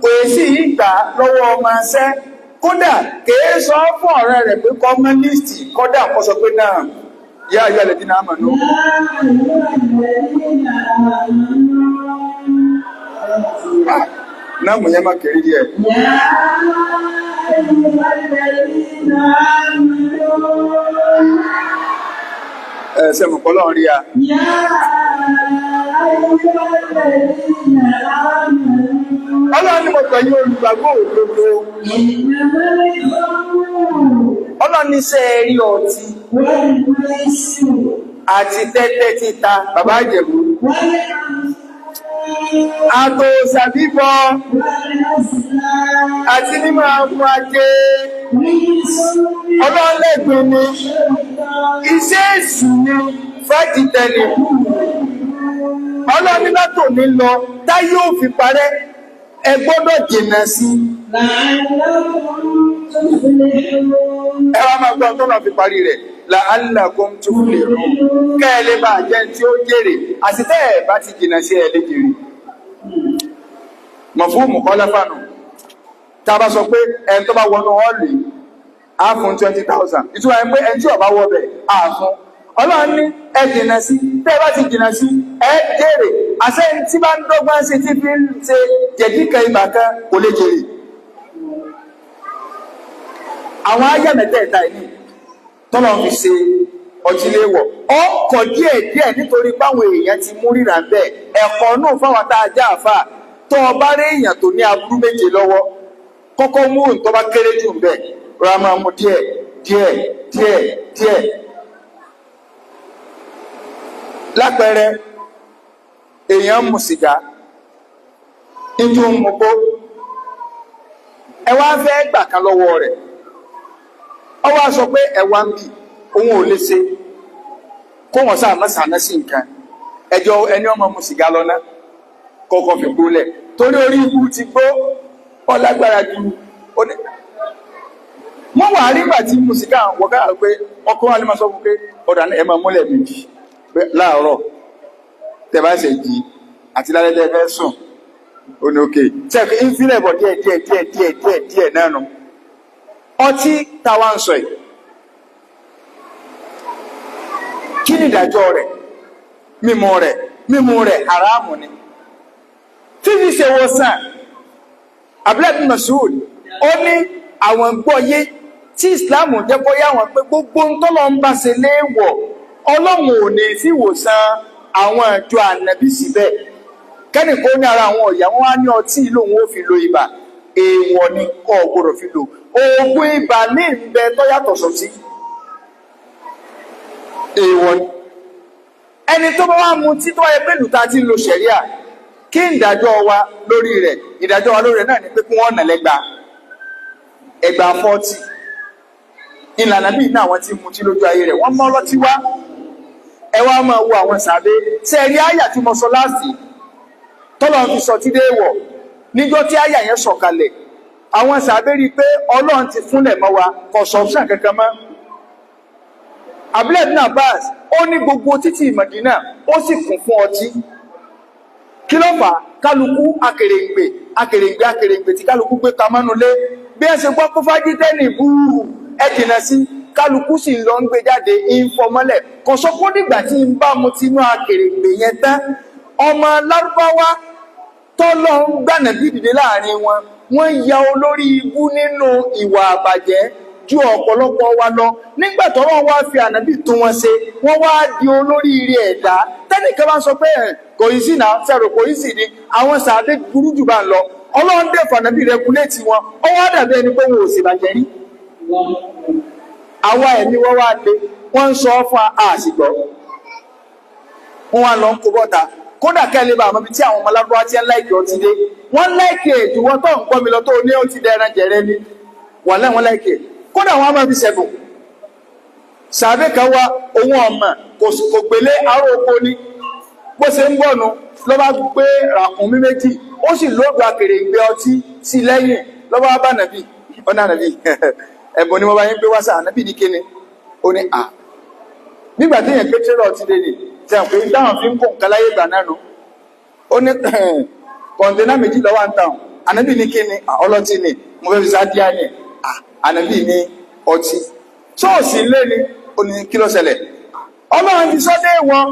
kò sí ìgbà lọ́wọ́ ọmọ ṣẹ́, kódà kèé sọ fún ọ̀rẹ́ rẹ̀ pé kọ́mọ́nísì, kódà kó sọ pé náà yá ayọ́ rẹ̀ tí náà mọ̀ ní. يا أيها الذين آمنوا Náà mọ̀ yẹn má kéré díẹ̀. يا أيها الذين آمنوا Ẹ ṣe mọ̀ kọ́ lọ́run rí a. يا أيها الذين آمنوا Ọlọ́run ní mo pẹ̀lú olùgbàgbọ́ òdodo. إنما الخمر Ọlọ́run ní sẹ́ ẹ rí ọtí والميسر àti tẹ́tẹ́ títa, bàbá Ìjẹ̀bú. والأنصاب Àtòòsà bíbọ والأزلام. Àti ní máa mú ajé. Ọlọ́lẹ́gbin ni, iṣẹ́ èṣù ni fájìtẹ̀lì. Ọlọ́ni látò ní lọ, táyé ò fi parẹ́, ẹ gbọ́dọ̀ jìnà sí. Ẹ wá máa gbọ́ tọ́nà fi parí rẹ̀, la'allakum tuflihun. Kẹ́ ẹ lè bá jẹ́ tí ó jèrè, àti tẹ́ ẹ bá ti jìnà sí ẹ lè jèrè. Mọ̀fúùmù kọ́ láfàánù. Tá a bá sọ pé ẹni tó bá wọnú ọ́ọ̀lù yìí, á fún 20,000. Ìtura ẹ pé ẹni tí ó bá wọ bẹ̀, á fún. Ọlọ́run ní ẹ jìnà sí, tẹ́ ẹ bá ti jìnà sí, ẹ jèrè. Àṣẹ ẹni tí bá ń dọ́gbọ́n sí tí fi ń ṣe jẹ̀díkẹ̀ ibà kan kò lè jèrè. Àwọn ayé mẹ́tẹ̀ẹ̀ta yìí tọ́lọ́ fi ṣe ọtí léwọ̀. Ọkọ̀ díẹ̀ díẹ̀ nítorí báwọn èèyàn ti mú ríra bẹ́ẹ̀. Ẹ̀kọ́ náà fáwọn tá a já àfà tó o bá rí èèyàn tó ní aburú méje lọ́wọ́, kọ́kọ́ mú òun tó bá kéré jù bẹ́ẹ̀, rọra máa mú díẹ̀ díẹ̀ díẹ̀ díẹ̀. Lápẹẹrẹ, èèyàn ń mu sìgá, nítorí ń mu gbó, ẹ wá fẹ́ gbà kan lọ́wọ́ rẹ̀. Ó wá sọ pé ẹ̀wà ń bì, òun ò lè ṣe kó wọn sáà má sàná sí nǹkan. Ẹjọ́ ẹni ọmọ mu sìgá lọ ná, kọ́kọ́ fi gbólẹ̀ torí orí ikú ti gbó ọ lágbára ju ó ní. Wọ́n wà rí ìgbà tí mu sìgá wọ́n ká pé ọkọ wa lè máa sọ fún pé ọ̀dà ẹ̀ máa múlẹ̀ méjì pé láàárọ̀ tẹ́ bá ṣe jí àti lálẹ́ tẹ́ fẹ́ sùn, ó ní òkè tẹ́ ń filẹ̀ bọ̀ díẹ̀ díẹ̀ díẹ̀ díẹ̀ díẹ̀ díẹ̀ náà nù. Ọtí táwa ń sọ yìí, kí ni ìdájọ́ rẹ̀? Mímu rẹ̀, mímu rẹ̀ haramu ni. Fífi ṣe wòsàn, Abdullahi bin Mas'ud ó ní àwọn gbọ́yé tí Islam jẹ́ kó yá wọn pé gbogbo ń tọ́lọ́ ń bá ṣe léèwọ̀, Ọlọ́run ò ní fi wòsàn àwọn ìjọ ànábì síbẹ̀. Kẹ́nì kó ní ara àwọn ọ̀yà wọn wá ní ọtí lòun ó fi lo ibà, èèwọ̀ ni, kò gbọdọ̀ fi lò. Oògùn ibà ní ìbẹ tó yàtọ̀ sọtí, èèwọ̀ ni. Ẹni tó bá wá mu tí tó wáyé pé lùtà ti ń lo ṣẹ̀ríà, kí ìdájọ́ wa lórí rẹ̀? Ìdájọ́ wa lórí rẹ̀ náà ni pé kí wọ́n nà lẹ́gba ẹgbàá 40. Ìlànà bíi náà àwọn tí mutí lójú ayé rẹ̀ wọ́n mọ́ ọlọ́tí wá. Ẹ wá máa wo àwọn sàbẹ ṣe rí àyà tí mo sọ láàsì tọ́lọ́ fi sọ tí dé wọ̀ níjọ́ tí àyà yẹn sọ̀kalẹ̀, àwọn sàbẹ rí i pé Ọlọ́run ti fúnlẹ̀ mọ́ wa, kò sọ̀pṣàn kankan mọ́. Abdullahi bin Abbas ó ní gbogbo títì Mọ̀dínà ó sì kún fún ọtí. Kí ló fà á? Kálukú akèrèǹgbè akèrèǹgbè akèrèǹgbè tí kálukú gbé kamánulé. Bí ẹ ṣe gbọ́ kó fájítẹ́nì búrú ẹ jìnà sí, kálukú sì lọ ń gbé jáde ìfọmọ́lẹ̀. Kò sọ pé nígbà tí ń bá mu tinú akèrèǹgbè yẹn tán, ọmọ lárúbáwá tó lọ ń gbànà bí dìde láàrin wọn, wọ́n ya olórí ibú nínú ìwà àbàjẹ́ ju ọ̀pọ̀lọpọ̀ wa lọ. Nígbà tọ́rọ̀ wá fi ànábì tún wọn ṣe, wọ́n wá di olórí ire ẹ̀dá. Tẹ́nìkan bá ń sọ pé kò yí sí náà sẹ́rò kò yí sí ni, àwọn sàádé burú jù bá ń lọ. Ọlọ́run dẹ̀ fànábì rẹguléètì wọn, ó wá dàbí ẹni pé wọn ò sì bàjẹ́ rí. Àwa ẹ̀mí wọ́n wá lé, wọ́n ń sọ fún àṣìgbọ́, wọ́n wá lọ ń kó bọ́ta. Kódà kẹ́lẹ́ bá àwọn ibi tí àwọn ọmọ alágbó ti ń láìkì ọtí dé, wọ́n láìkì èjù wọn tó ń gbọ́ mi lọ tó ní ó ti dẹran jẹrẹ ni wà lẹ́wọ̀n láìkì ẹ̀. Kódà wọn a máa fi sẹ̀bùn. Sàbẹ̀ kan wá òun ọmọ kò gbélé aró oko ni, bó ṣe ń gbọ́nu ló bá gbé ràkúnmí méjì, ó sì lóògùn akèrèǹgbè ọtí sí lẹ́yìn, ló bá bá nàbì ọ̀nà nàbì ẹ̀bùn ni mo bá yín gbé wá sáà. Nàbì ní kíni? Ó ní à nígbà tí èèyàn gbé tírọ̀ ọtí dé ni tí a pè ń dáhùn fi ń kó nǹkan láyé ìgbà náà nu. Ó ní kọ̀ǹténà méjì lọ́wọ́ ń tàn. Ànábì ní kíni? Ọlọ́tí ni mo fẹ́ fi sádíà ni. Ànábì ní ọtí ṣọ́ọ̀ṣì lé ni. Ó ní kí ló ṣẹlẹ̀? Ọlọ́run ti sọ́dẹ̀ wọn.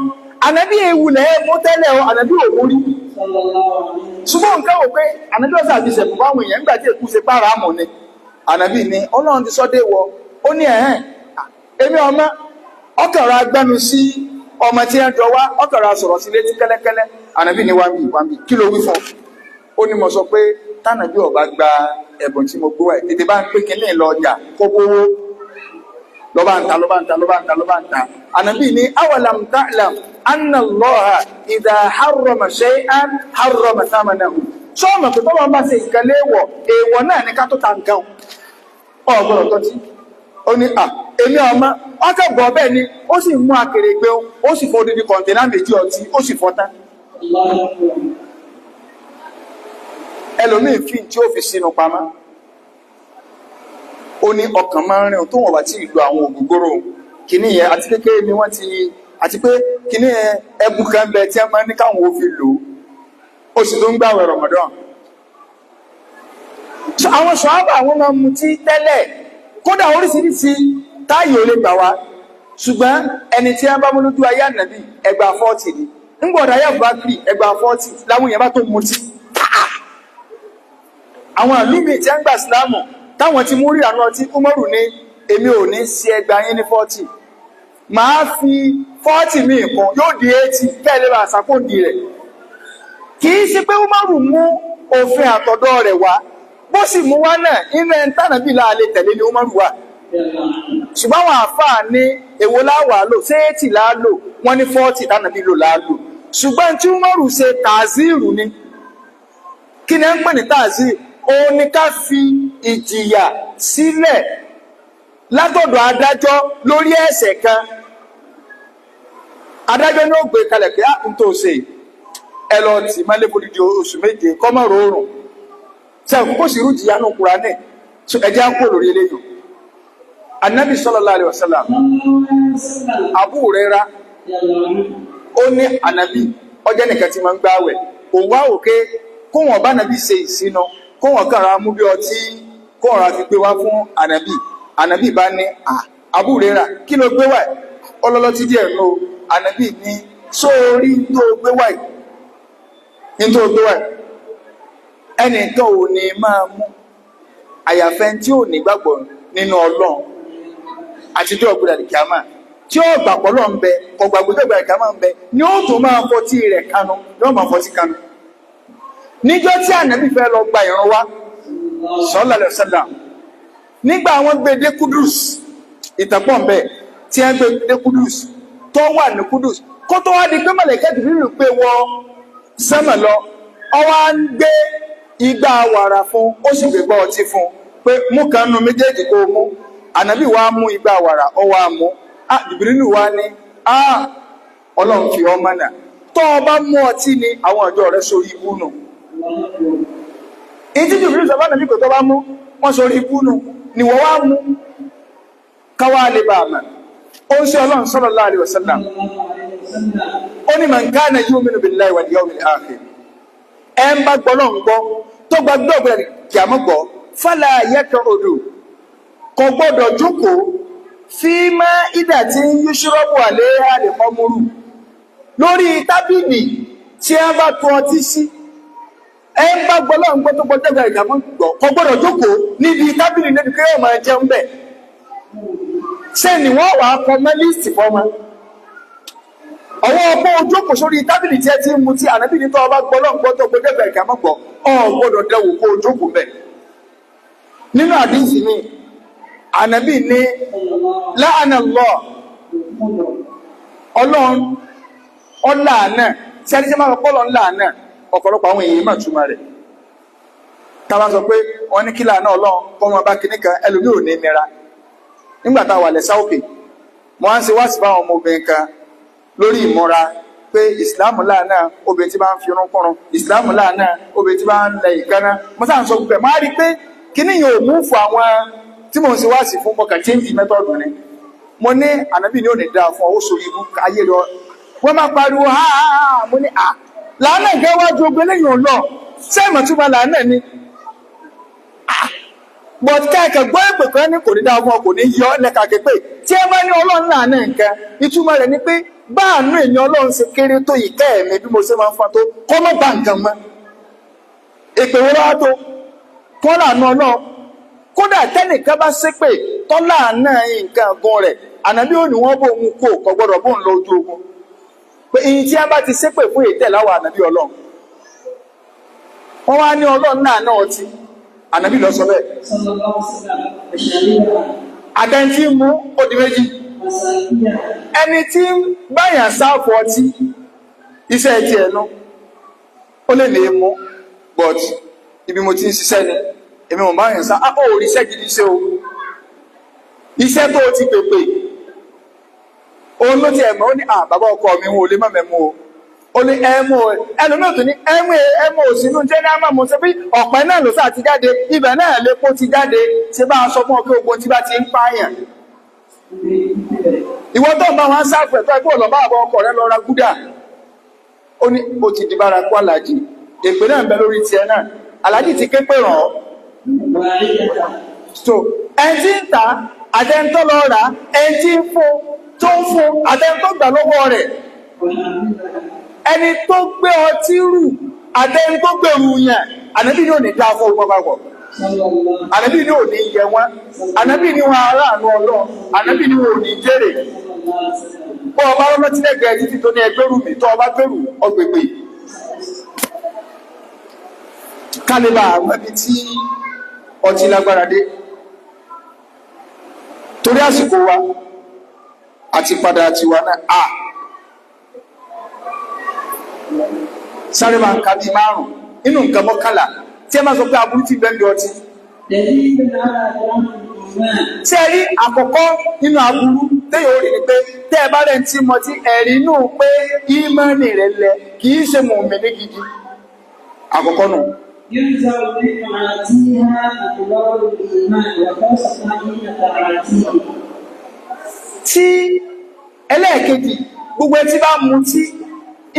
Ànábì ewùlẹ̀ mú tẹ́lẹ̀ o, ànábì ò mú rí. Ṣùgbọ́n nǹkan wò pé ànábì ọ̀sán àti ìṣẹ̀kùn fáwọn èèyàn nígbà tí èkú ṣe pààrà mọ̀ ni. Ànábì ní ọlọ́run ti sọ́dẹ̀ wọ. Ó ní ẹ̀hẹ́n èmi ọmọ ọkàrà agbẹnu sí ọmọ tí ń jọ wá, ọkàrà sọ̀rọ̀ sí létí kẹ́lẹ́kẹ́lẹ́. Ànábì ní wáńbì wáńbì kí ló wí fún? Ó ní mo sọ pé tánàbí ọba gba ẹ̀bùn tí mo gbé wá tètè bá ń pé kínní lọ ọjà kó gbówó lọ́ba ń ta lọ́ba ń ta lọ́ba ń ta lọ́ba ń ta. Ànábì ní awalam ta'lam anna Allaha idha harrama shay'an harrama thamanahu. Sọ́ọ̀mọ̀ pé tọ́lọ́ bá ṣe nǹkan léèwọ̀, èèwọ̀ náà ní ká tó ta nǹkan, ọ̀gbọ́dọ̀ tọ́tí. Ó ní à èmi ọmọ ọkọ̀ bọ̀ bẹ́ẹ̀ ni, ó sì mú akèrègbè, ó sì fọ́ odidi kọ̀ǹtẹ́nà méjì ọtí, ó sì fọ́ tán. Ẹlòmíì fi tí ó fi sínú pamọ́, ó ní ọkàn máa ń rìn tó wọ́n bá tí ìlú àwọn ògógóró kìíní yẹn. Àti kékeré ni wọ́n ti, àti pé kìíní yẹn ẹbù kan bẹ tí wọ́n máa ń ní káwọn ò fi lò ó, oṣù tó ń gbàwẹ̀ Ramadan. So àwọn sọ̀hábà, àwọn máa ń mutí tẹ́lẹ̀, kódà oríṣiríṣi táyì ò lè gbà wá. Ṣùgbọ́n ẹni tí wọ́n bá mú lójú ayé ànàbì, ẹgbàá 40 ni. Ńgbọ̀dọ̀ ayé Abubakar, ẹgbàá 40 láwọn èèyàn bá tó mutí. Àwọn àlúmì tí a ń gbà sílámù táwọn ti mú rí àwọn ọtí, Umaru ní èmi ò ní sí ẹgbà yín ní 40, máa fi 40 míì kún, yóò di 80, kẹ́lẹ́ bá àsàkóǹdì rẹ̀. Kì í ṣe pé Umaru mú òfin àtọ̀dọ̀ rẹ̀ wá, bó sì mú wá náà, inú ẹni tánàbí láàlẹ́ tẹ̀lé ni Umaru wà. Ṣùgbọ́n àwọn àfáà ní èwo láwàá lò, ṣé 80 láàlò? Wọ́n ní 40 tánàbí lò láàlò. Ṣùgbọ́n tí Umaru ṣe, tàzírù ni. Kí ni ẹ ń pè ní tàzírù? Òun ni ká fi ìjìyà sílẹ̀ látọ̀dọ̀ adájọ́ lórí ẹ̀ṣẹ̀ kan. Adájọ́ ní ó gbé kalẹ̀ pé á ń tó ṣe, ẹ lọ tì má lé fòdìdí oṣù 7, kọ́mọ̀ rọrùn tí a kókó sì rú jìyà nù Kùránì. Ẹjẹ́ á kó lórí eléyìí. Anabi sallallahu alaihi wasallam, Abu Huraira, ó ní anabi ọjọ́ nìkan tí máa ń gbáwẹ̀, òun wá òkè kó wọn bá anabi ṣe ìsinu, kó wọn kàrà mú bí ọtí, kó wọn ra fi gbé wá fún anabi. Anabi bá ní à, Abu Huraira, kí ló gbé wá? Ọlọ́lọ́tí díẹ̀ nù. Anabi ní sórí tó gbé wá ní tó gbé wá, ẹnìkan ò ní máa mú àyàfẹ́ tí ò ní gbàgbọ́ nínú Ọlọ́run àti tí ọ̀gbìn àdìkíámà, tí ó gbàgbọ́ lọ́n bẹ, ọgbàgbọ́ tó gbàgbọ́ àdìkíámà ń bẹ, ni ó tó máa fọtí rẹ̀ kanu, ni ó máa fọtí kanu. Níjọ́ tí ànábì fẹ́ lọ gba ìran wá, sallallahu alaihi wasallam, nígbà àwọn gbé dé Kudus, ìtàpọ̀ ń bẹ tí wọ́n gbé dé Kudus, tó wà ní Kudus, kó tó wá di pé mọ̀lẹ́kẹ́ Jibrilu pé wọ sẹ́mọ̀ lọ, ó wá ń gbé igbá wàrà fún, ó sì gbégbá ọtí fún pé mú kan nu méjèèjì kó mú. Ànábì wa mú igbá wàrà, ó wá mú. Ah, Jibrilu wa ní, ah, Ọlọ́run fi ọmọ náà tó o bá mú ọtí ni àwọn ọjọ́ rẹ sórí ibú nù. Ìdí Jibrilu sọ fún ànábì pé tó bá mú wọn sórí ibú nù ni wọ́n wá mú káwá lè bá a mọ̀. Ó ń ṣe Ọlọ́run sallallahu alaihi wasallam, ó ní man kana yu'minu billahi wal yawmil akhir, ẹ ń bá gbọ́ lọ́n gbọ́, tó gba gbọ́ kìámọ́ gbọ́, fala yaq'udu, kò gbọ́dọ̀ jókòó, fi ma'idatin yushrabu 'alayha al-khamru, lórí tábìlì tí a bá tó ọtí sí. Ẹ ń bá gbọ́ lọ́n gbọ́ tó gbọ́ dẹ́gbẹ̀ ìkàmọ́ gbọ́, kò gbọ́dọ̀ jókòó níbi tábìlì níbi kí yóò máa jẹun bẹ̀. Ṣé ni wọ́n wàá kọ mẹ́líìsì fọ́mọ ọwọ́ ọgbọ́n ojókòó sórí tábìlì tí ẹ ti ń mutí? Ànábì ní tó ọba gbọ́ lọ́n gbọ́ tó gbọ́ dẹ́gbẹ̀ ìkàmọ́ gbọ́, ọ gbọ́dọ̀ dẹ́wò kó ojókòó bẹ̀. Nínú àdínsì mi, ànábì ní la'ana Allah, Ọlọ́run ọláàánà. Tí a ní sẹ́ máa pọ́lọ̀ ńláàánà, ọ̀pọ̀lọpọ̀ àwọn èèyàn máa túmọ̀ rẹ̀. Tá bá sọ pé wọ́n ní kí láàánà Ọlọ́run kọ́ wọn bá kíní kan, ẹlòmí ò ní nira. Nígbà tá a wà lẹ́sà òkè, mo á ń ṣe wá sí fáwọn ọmọbìnrin kan lórí ìmúra pé ìsìláàmù láàánà obìnrin tí bá ń fi irun kúrun, ìsìláàmù láàánà obìnrin tí bá ń lẹ ìkànnà. Mo sáà ń sọ pé máa rí i pé kíní yẹn ò mú fún àwọn tí mò ń ṣe wá sí fún. Mọ̀kà change method ni. Mo ní ànábì ní ò ní dáa fún ọ, ó sórí ibú ayé rẹ. Wọ́n máa pariwo ha ha ha. Mo ní à, làánà gẹ́ wájú ogun eléyìí ò lọ. Ṣé ìmọ̀túnmọ̀ làánà ni? But kẹ́ẹ̀kẹ́ gbọ́ ìpè kan ní kò ní dáa fún ọ, kò ní yọ lẹ́ka képe. Tí ẹ bá ní Ọlọ́run láàánú nǹkan, ìtumọ̀ rẹ̀ ni pé báànú èmi Ọlọ́run ṣe kéré tó, ìkẹ́ ẹ̀mí bí mo ṣe máa ń fa tó kọ́ mọ́ bá nǹkan mọ́. Èpè wo lọ́wọ́ tó kọ́ láàánú Ọlọ́run? Kódà tẹ́nìkan bá ṣépè tọ́ láàánú nǹkan ọ̀gùn rẹ̀, ànábì ò ní wọ́n bó òun kó kò gbọ́dọ̀ bóun lọ ojú ogun, pé ìyìn tí a bá ti ṣépè fún ètẹ̀ láwọn ànábì Ọlọ́run. Wọ́n wá ní Ọlọ́run náà náà ọtí, ànábì lọ sọ bẹ́ẹ̀. Àtẹ̀ntí mú ó di méjì. Ẹni tí ń báyàn sáfù ọtí, iṣẹ́ ti ẹnu ó lè lè mú. But ibi mo ti ń ṣiṣẹ́ ni èmi ò máa ń sá. Á ò rí iṣẹ́ gidi ṣe o, iṣẹ́ tó o ti pèpè òun ló ti ẹ̀mọ́. Ó ní, "À, bàbá ọkọ mi, wọn ò lè má mẹ́mú o." Ó ní ẹmú o, ẹlòmíràn tó ní ẹmú, ẹmú òsínú jẹ́ ní àmọ́ mo ṣe bí ọ̀pẹ náà ló sá ti jáde, ibẹ̀ náà lépo ti jáde. Ṣe bá a sọ fún ọ pé ogun tí bá ti ń pààyàn, ìwọ tó ń bá wọn sáfẹ̀ tó ẹgbẹ́ ọ̀lọ́ bá àbọ̀ ọkọ rẹ lọ ra gúdà. Ó ní ó ti di bárakú. Àlàjì, èpè náà ń bẹ lórí tiẹ̀ náà. Àlàjì ti ké pè ràn ọ́. So ẹni tí ń tà, àtẹni tó lọ rà, ẹni tí ń fún, tó ń fún, àtẹni tó gbà lọ́wọ́ rẹ̀, ẹni tó gbé ọtí rù, àtẹni tó gbèrú yẹn, Ànábì ní ò ní dáa fún ọgbọ́n papọ̀. Ànábì ní ò ní yẹ wọn. Ànábì ní wọn aráàánú Ọlọ́run. Ànábì ní wọn ò ní jèrè. Bọ́ ọba ọlọ́tí lẹ́gbẹ̀ẹ́ títí tó ní ẹgbẹ́rù mi, tó ọba gbèrú ọgbègbè kálíbà àwọn ibi tí ọtí lágbára dé. Torí àsìkò wa àti padà tiwa náà, a sáré máa ń ka bíi márùn nínú nǹkan 11 tí ẹ máa sọ pé aburú ti bẹ́ẹ̀ bí ọtí. Tí ẹ rí àkọ́kọ́ nínú aburú téèyàn ó rí ni pé tẹ́ ẹ bá rẹ̀ ń tí mọ tí ẹ̀rí inú pé ìmánì rẹ̀ lẹ, kì í ṣe mùmínì gidi, àkọ́kọ́ nù. ينزع من معاتيها أنوار الإيمان، وخاصة حين تعاتيه. Tí ẹlẹ́ẹ̀kejì, gbogbo ẹ tí bá mutí,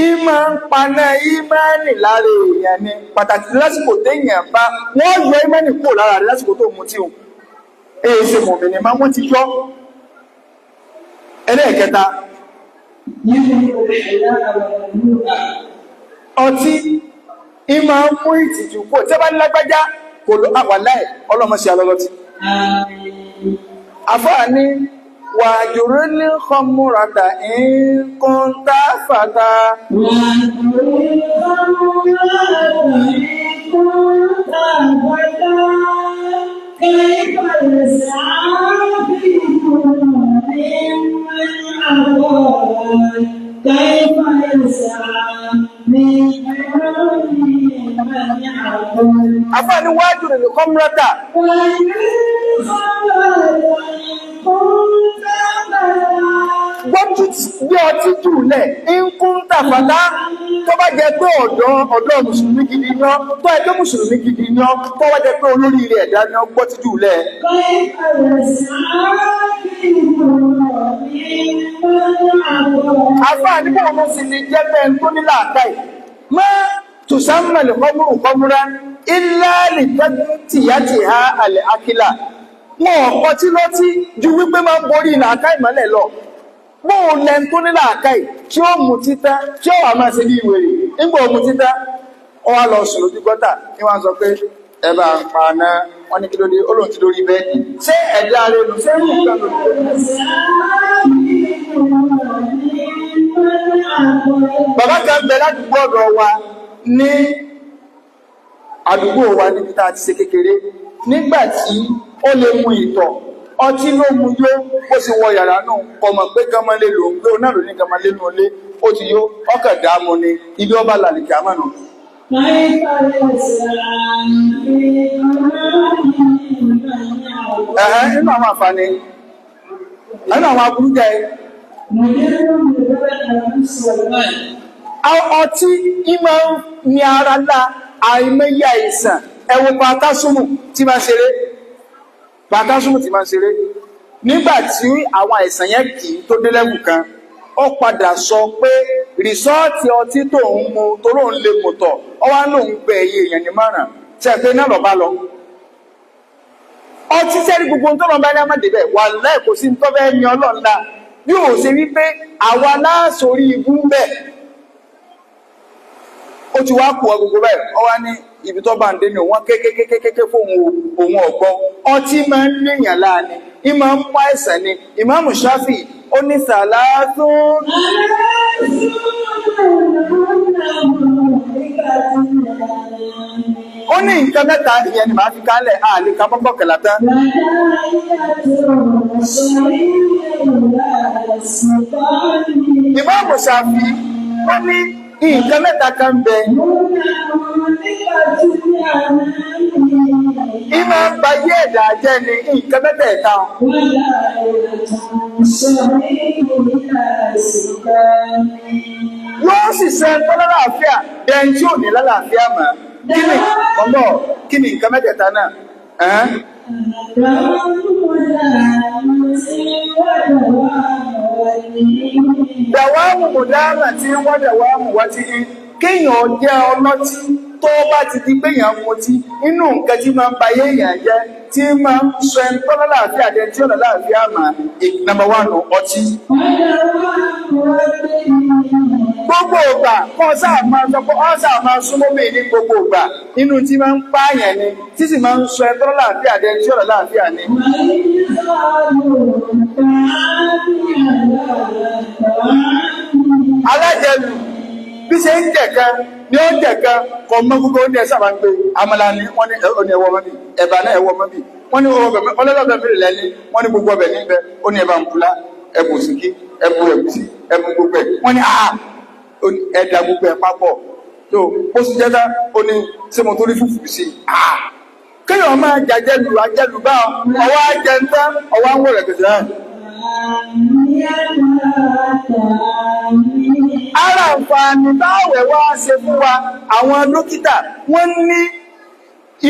ìmọ̀ ń paná ìmánì lára èèyàn ni, pàtàkì lásìkò téèyàn bá wọ́n yọ ìmánì kúrò lára rẹ̀ lásìkò tó mutí o, èyí ṣe mùmínì máa wọ́n ti yọ. Ẹlẹ́ẹ̀kẹta, يذهب الحياء والمروءة. Ọtí ìmọ̀ ń mú ìtìjú kúrò. Tí a bá ní lágbájá kò lọ àwàláì, ọlọ́mọ sí alọ́lọ́tí. آمين. Àfáà ní wàjúrú ní kọmúrata ìkúntà fàtà. واذكر الخمر إن كنت فتى، كيف يسعى في كل من عطاك، كيف يسعى في كل من عطاك. Àfáà ní wàjúrú ní kọmúrata. واذكر الخمر إن كنت فتى. Gbọ́dú gbé ọtí jù lẹ̀ ìkúntà fàtà, tó bá jẹ pé ọ̀dọ́ ọ̀dọ́ mùsùlùmí gidi ní ọ́, tó ẹgbẹ́ mùsùlùmí gidi ní ọ́, tó wá jẹ pé olórí ilẹ̀ ẹ̀dá ní ọ́, gbọ́tí jù lẹ̀. كيف يسعى في كل من عطاك. Àfáà ní bọ́ọ̀ mo sì lè jẹ́ pé ẹni tó ní làákàyè má tùsánmà lè kọ́múrù kọ́múrá ilá lè tìyàtì ha àlẹ́ akílà. Wọn ò kọtí lọ́tí ju wípé máa ń borí làákàyè mọ́lẹ̀ lọ. Bóun lẹni tó ní làákàyè tí ó mú títá, tí ó wà máa ṣe bí ìwèrè nígbà ó mú títá, ó wá lọ sùn lójú gọ́tà ní wọ́n sọ pé ẹ bá ń pa náà. Wọ́n ní kí ló dé? Ó lóun ti lórí bẹ́ẹ̀dì. Ṣé ẹ̀dá rẹ̀ nù? Ṣé irú nǹkan lòdì? Bàbá kan bẹ ládùúgbò ọ̀dọ̀ wa, ní àdúgbò wa níbi tá a ti ṣe kékeré. Nígbà tí ó lè mu ìtọ̀, ọtí ló mu yó. Ó sì wọ yàrá náà, kò mọ̀ pé gamalé ló ń gbé, òun náà ló ní gamalé nù ilé. Ó ti yó, ọkàn dààmú ni ibi ọba làlìkì àmànà. كيف يسعى في كل من Ẹ̀hẹ́, عطاك. nínú àwọn àǹfààní, nínú àwọn aburú jẹ مدر ببدن النفس والمال. Ọtí ìmọ̀ ní ara la àìmọye àìsàn. Ẹ wo pàtásùmù tí máa ń ṣeré, pàtásùmù tí máa ń ṣeré. Nígbà tí àwọn àìsàn yẹn kì í tó dé level kan, ó padà sọ pé result ọtí tó ń mu, tó lóun lè mú tọ̀, ọ wá lóun gbẹ iye èèyàn ní márùn tí ẹ pé náà lọ bá lọ ọtí sẹ́rí. Gbogbo tó lọ́n bá ní àmàdé bẹ́ẹ̀ wà láì kò sí tó fẹ́ ní ọlọ́ọ̀la bí ò ṣe wípé àwa láàsórí ibú ń bẹ̀. Ó ti wá kú ọ gbogbo bẹ́ẹ̀, ọ wá ní ibi tó bá ń dé ní òun kékékékéké fóun òun ọ̀gbọ́n. Ọtí máa ń léèyàn láàánú, ìmọ̀ ń mú àìsàn ni. Ìmáàmù Ṣáfì ó ní sàlátún. Ó ní nǹkan mẹ́ta, ìyẹn ni màá fi kálẹ̀, àlè ká mọ́kànlá tán. Ìmáàmù Ṣáfì ó ní Nǹkan mẹ́ta kan bẹ. Ìmọ̀ ń ba yé ẹ̀dá jẹ́ ni nǹkan mẹ́tẹ̀ẹ̀ta. Yóò sì ṣe ẹni tó lálàáfíà ẹni tí ò ní lálàáfíà mọ́. Kí ni ọmọ kí ni nǹkan mẹ́tẹ̀ẹ̀ta náà? Ẹ̀hẹ́n. Dàwámù mùdáàmà tí wọ́n dàwámù wá ti ń kéèyàn jẹ́ ọlọ́tí tó bá ti di péyàn mutí inú nǹkan tí máa ń ba ayé èèyàn jẹ́ tí máa ń sọ ẹni tó lálàáfíà dẹ tí ò lálàáfíà mà nàmbà wánù ọtí. Gbogbo ìgbà kọ́ sáà máa sọ pé ọ́ sáà máa súnmọ́ mi ní gbogbo ìgbà inú tí máa ń pààyàn ni tí sì máa ń sọ ẹni tó lálàáfíà dẹ tí ò lálàáfíà ni. Alájẹlù bí ṣe ń jẹ̀kan ni ó ń jẹ̀kan kọ mọ́ gbogbo oúnjẹ sábà ń gbé àmàlà ni wọ́n ní ó ní ẹwọ́ mọ́bì ẹ̀bà náà ẹwọ́ mọ́bì wọ́n ní ọlọ́lọ́bẹ̀ mẹ́rin lẹ́ni wọ́n ní gbogbo ọbẹ̀ níbẹ̀ ó ní ẹ̀bà ń bula ẹ̀bù sìnkí ẹ̀bù ẹ̀gúsí ẹ̀bù gbogbo ẹ̀ wọ́n ní àá ẹ̀dà gbogbo ẹ̀ papọ̀ tó ó sì jẹ́ta ó ní ṣé mo tó rí fùfú sí i àá kéèyàn máa jàjẹlù àjẹlù bá ọwọ́ ajẹ́ntán ọwọ́ àwọn ọ̀rẹ́ kẹsàn án. Ara àǹfààní táwẹ̀ wá ṣe fún wa àwọn dókítà wọ́n ní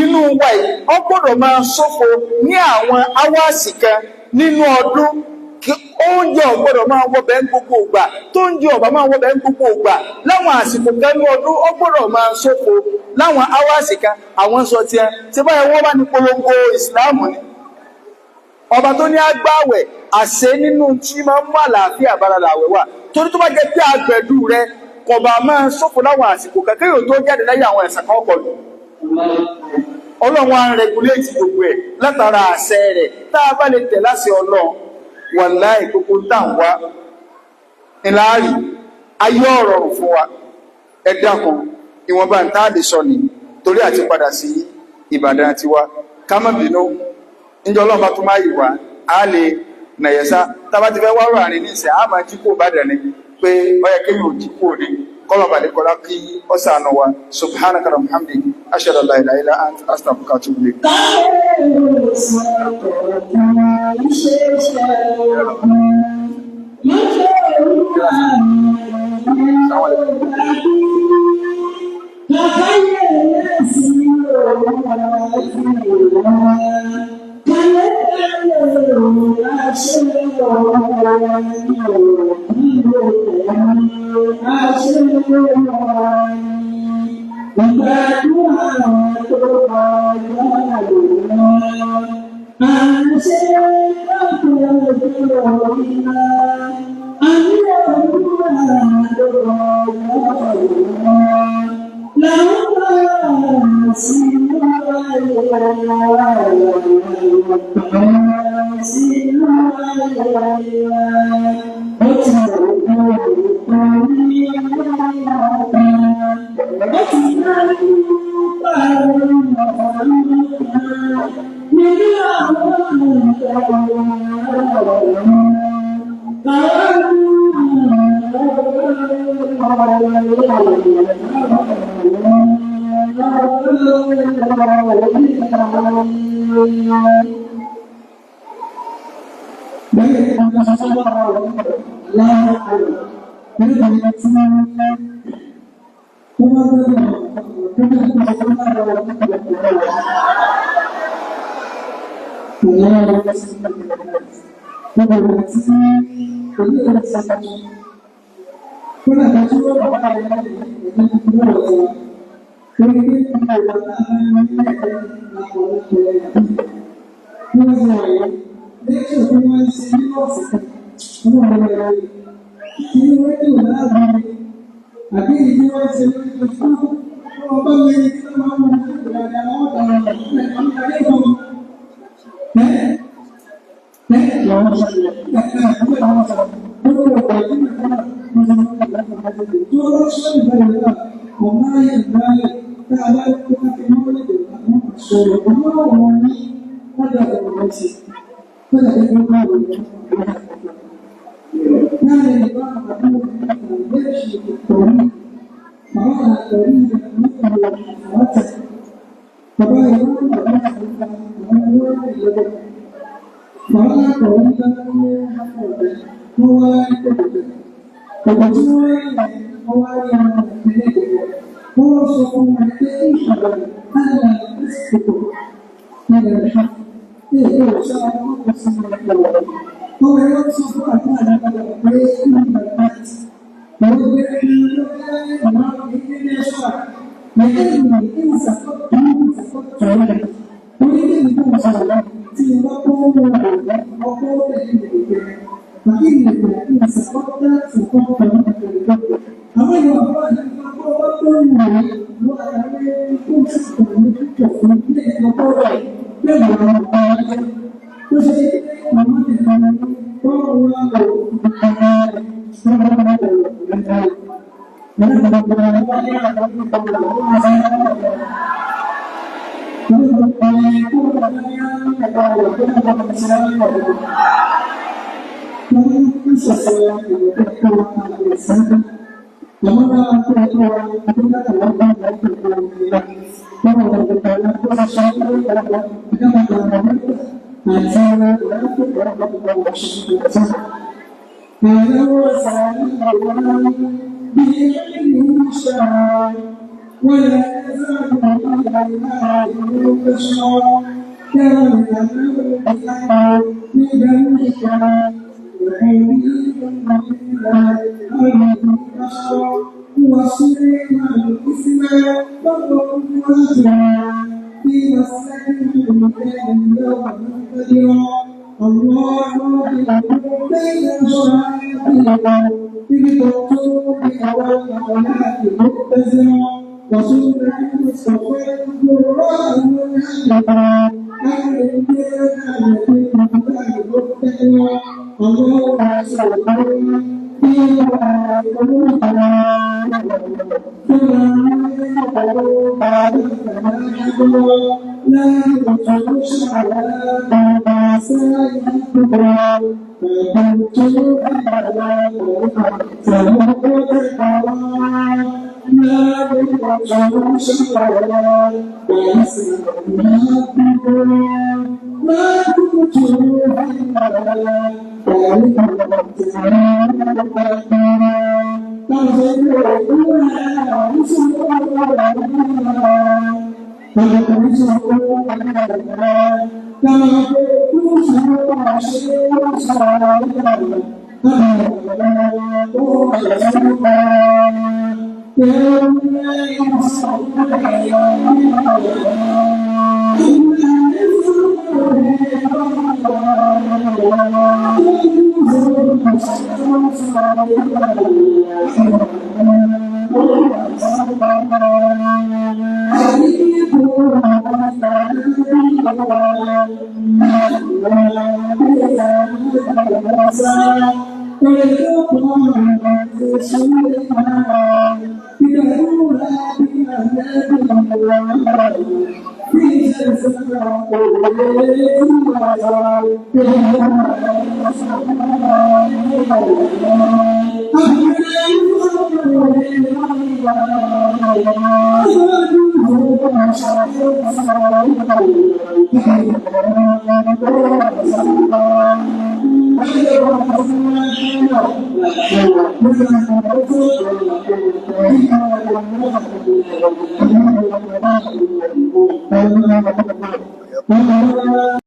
inú wa yìí ó gbọ́dọ̀ máa ṣòfò ní àwọn áwáàsì kan nínú ọdún kí oúnjẹ ò gbọ́dọ̀ máa wọbẹ̀ ń gbogbo ìgbà tó ń jẹ ọ̀bá máa wọbẹ̀ ń gbogbo ìgbà láwọn àsìkò kan ní ọdún ó gbọ́dọ̀ máa ṣòfò láwọn áwáàsì kan. Àwọn sọ tiẹ̀ tí báyìí wọ́n bá ní polongo ìsìláàmù ni ọba tó ní agbáwẹ̀ àṣẹ nínú tí máa ń mú àlàáfíà bára làwẹ̀ wà torí tó bá jẹ́ pé àgbẹ̀dù rẹ kò bá máa ṣòfò láwọn àsìkò kan kéèyàn tó jáde láyé àwọn ẹ̀sán kan kọlù. Ọlọ́run á ń rẹguléètì gbogbo ẹ̀ látara àṣẹ rẹ̀ tá a bá lè tẹ̀ láṣẹ Ọlọ́run wàláì gbogbo tá à ń wá ńláàrí ayé ọ̀rọ̀ fún wa. Ẹ dákun ìwọ̀nba ń tá a lè sọ ni torí àti padà sí Ìbàdàn tiwa ká má bínú níjọ́ Ọlọ́run bá tún máa yìí wá a lè nàyẹ̀sá tá a bá ti fẹ́ wá rà ní ìsẹ̀ a máa jí kó Ìbàdàn ni pé ó yẹ kéèyàn ò jí kó ní kọ́lọ̀ bàlẹ̀ kọ́lá kí ó ṣàánú wa. Subhanaka wa bihamdik ashhadu an la ilaha illa anta astaghfiruka wa atubu ilayk.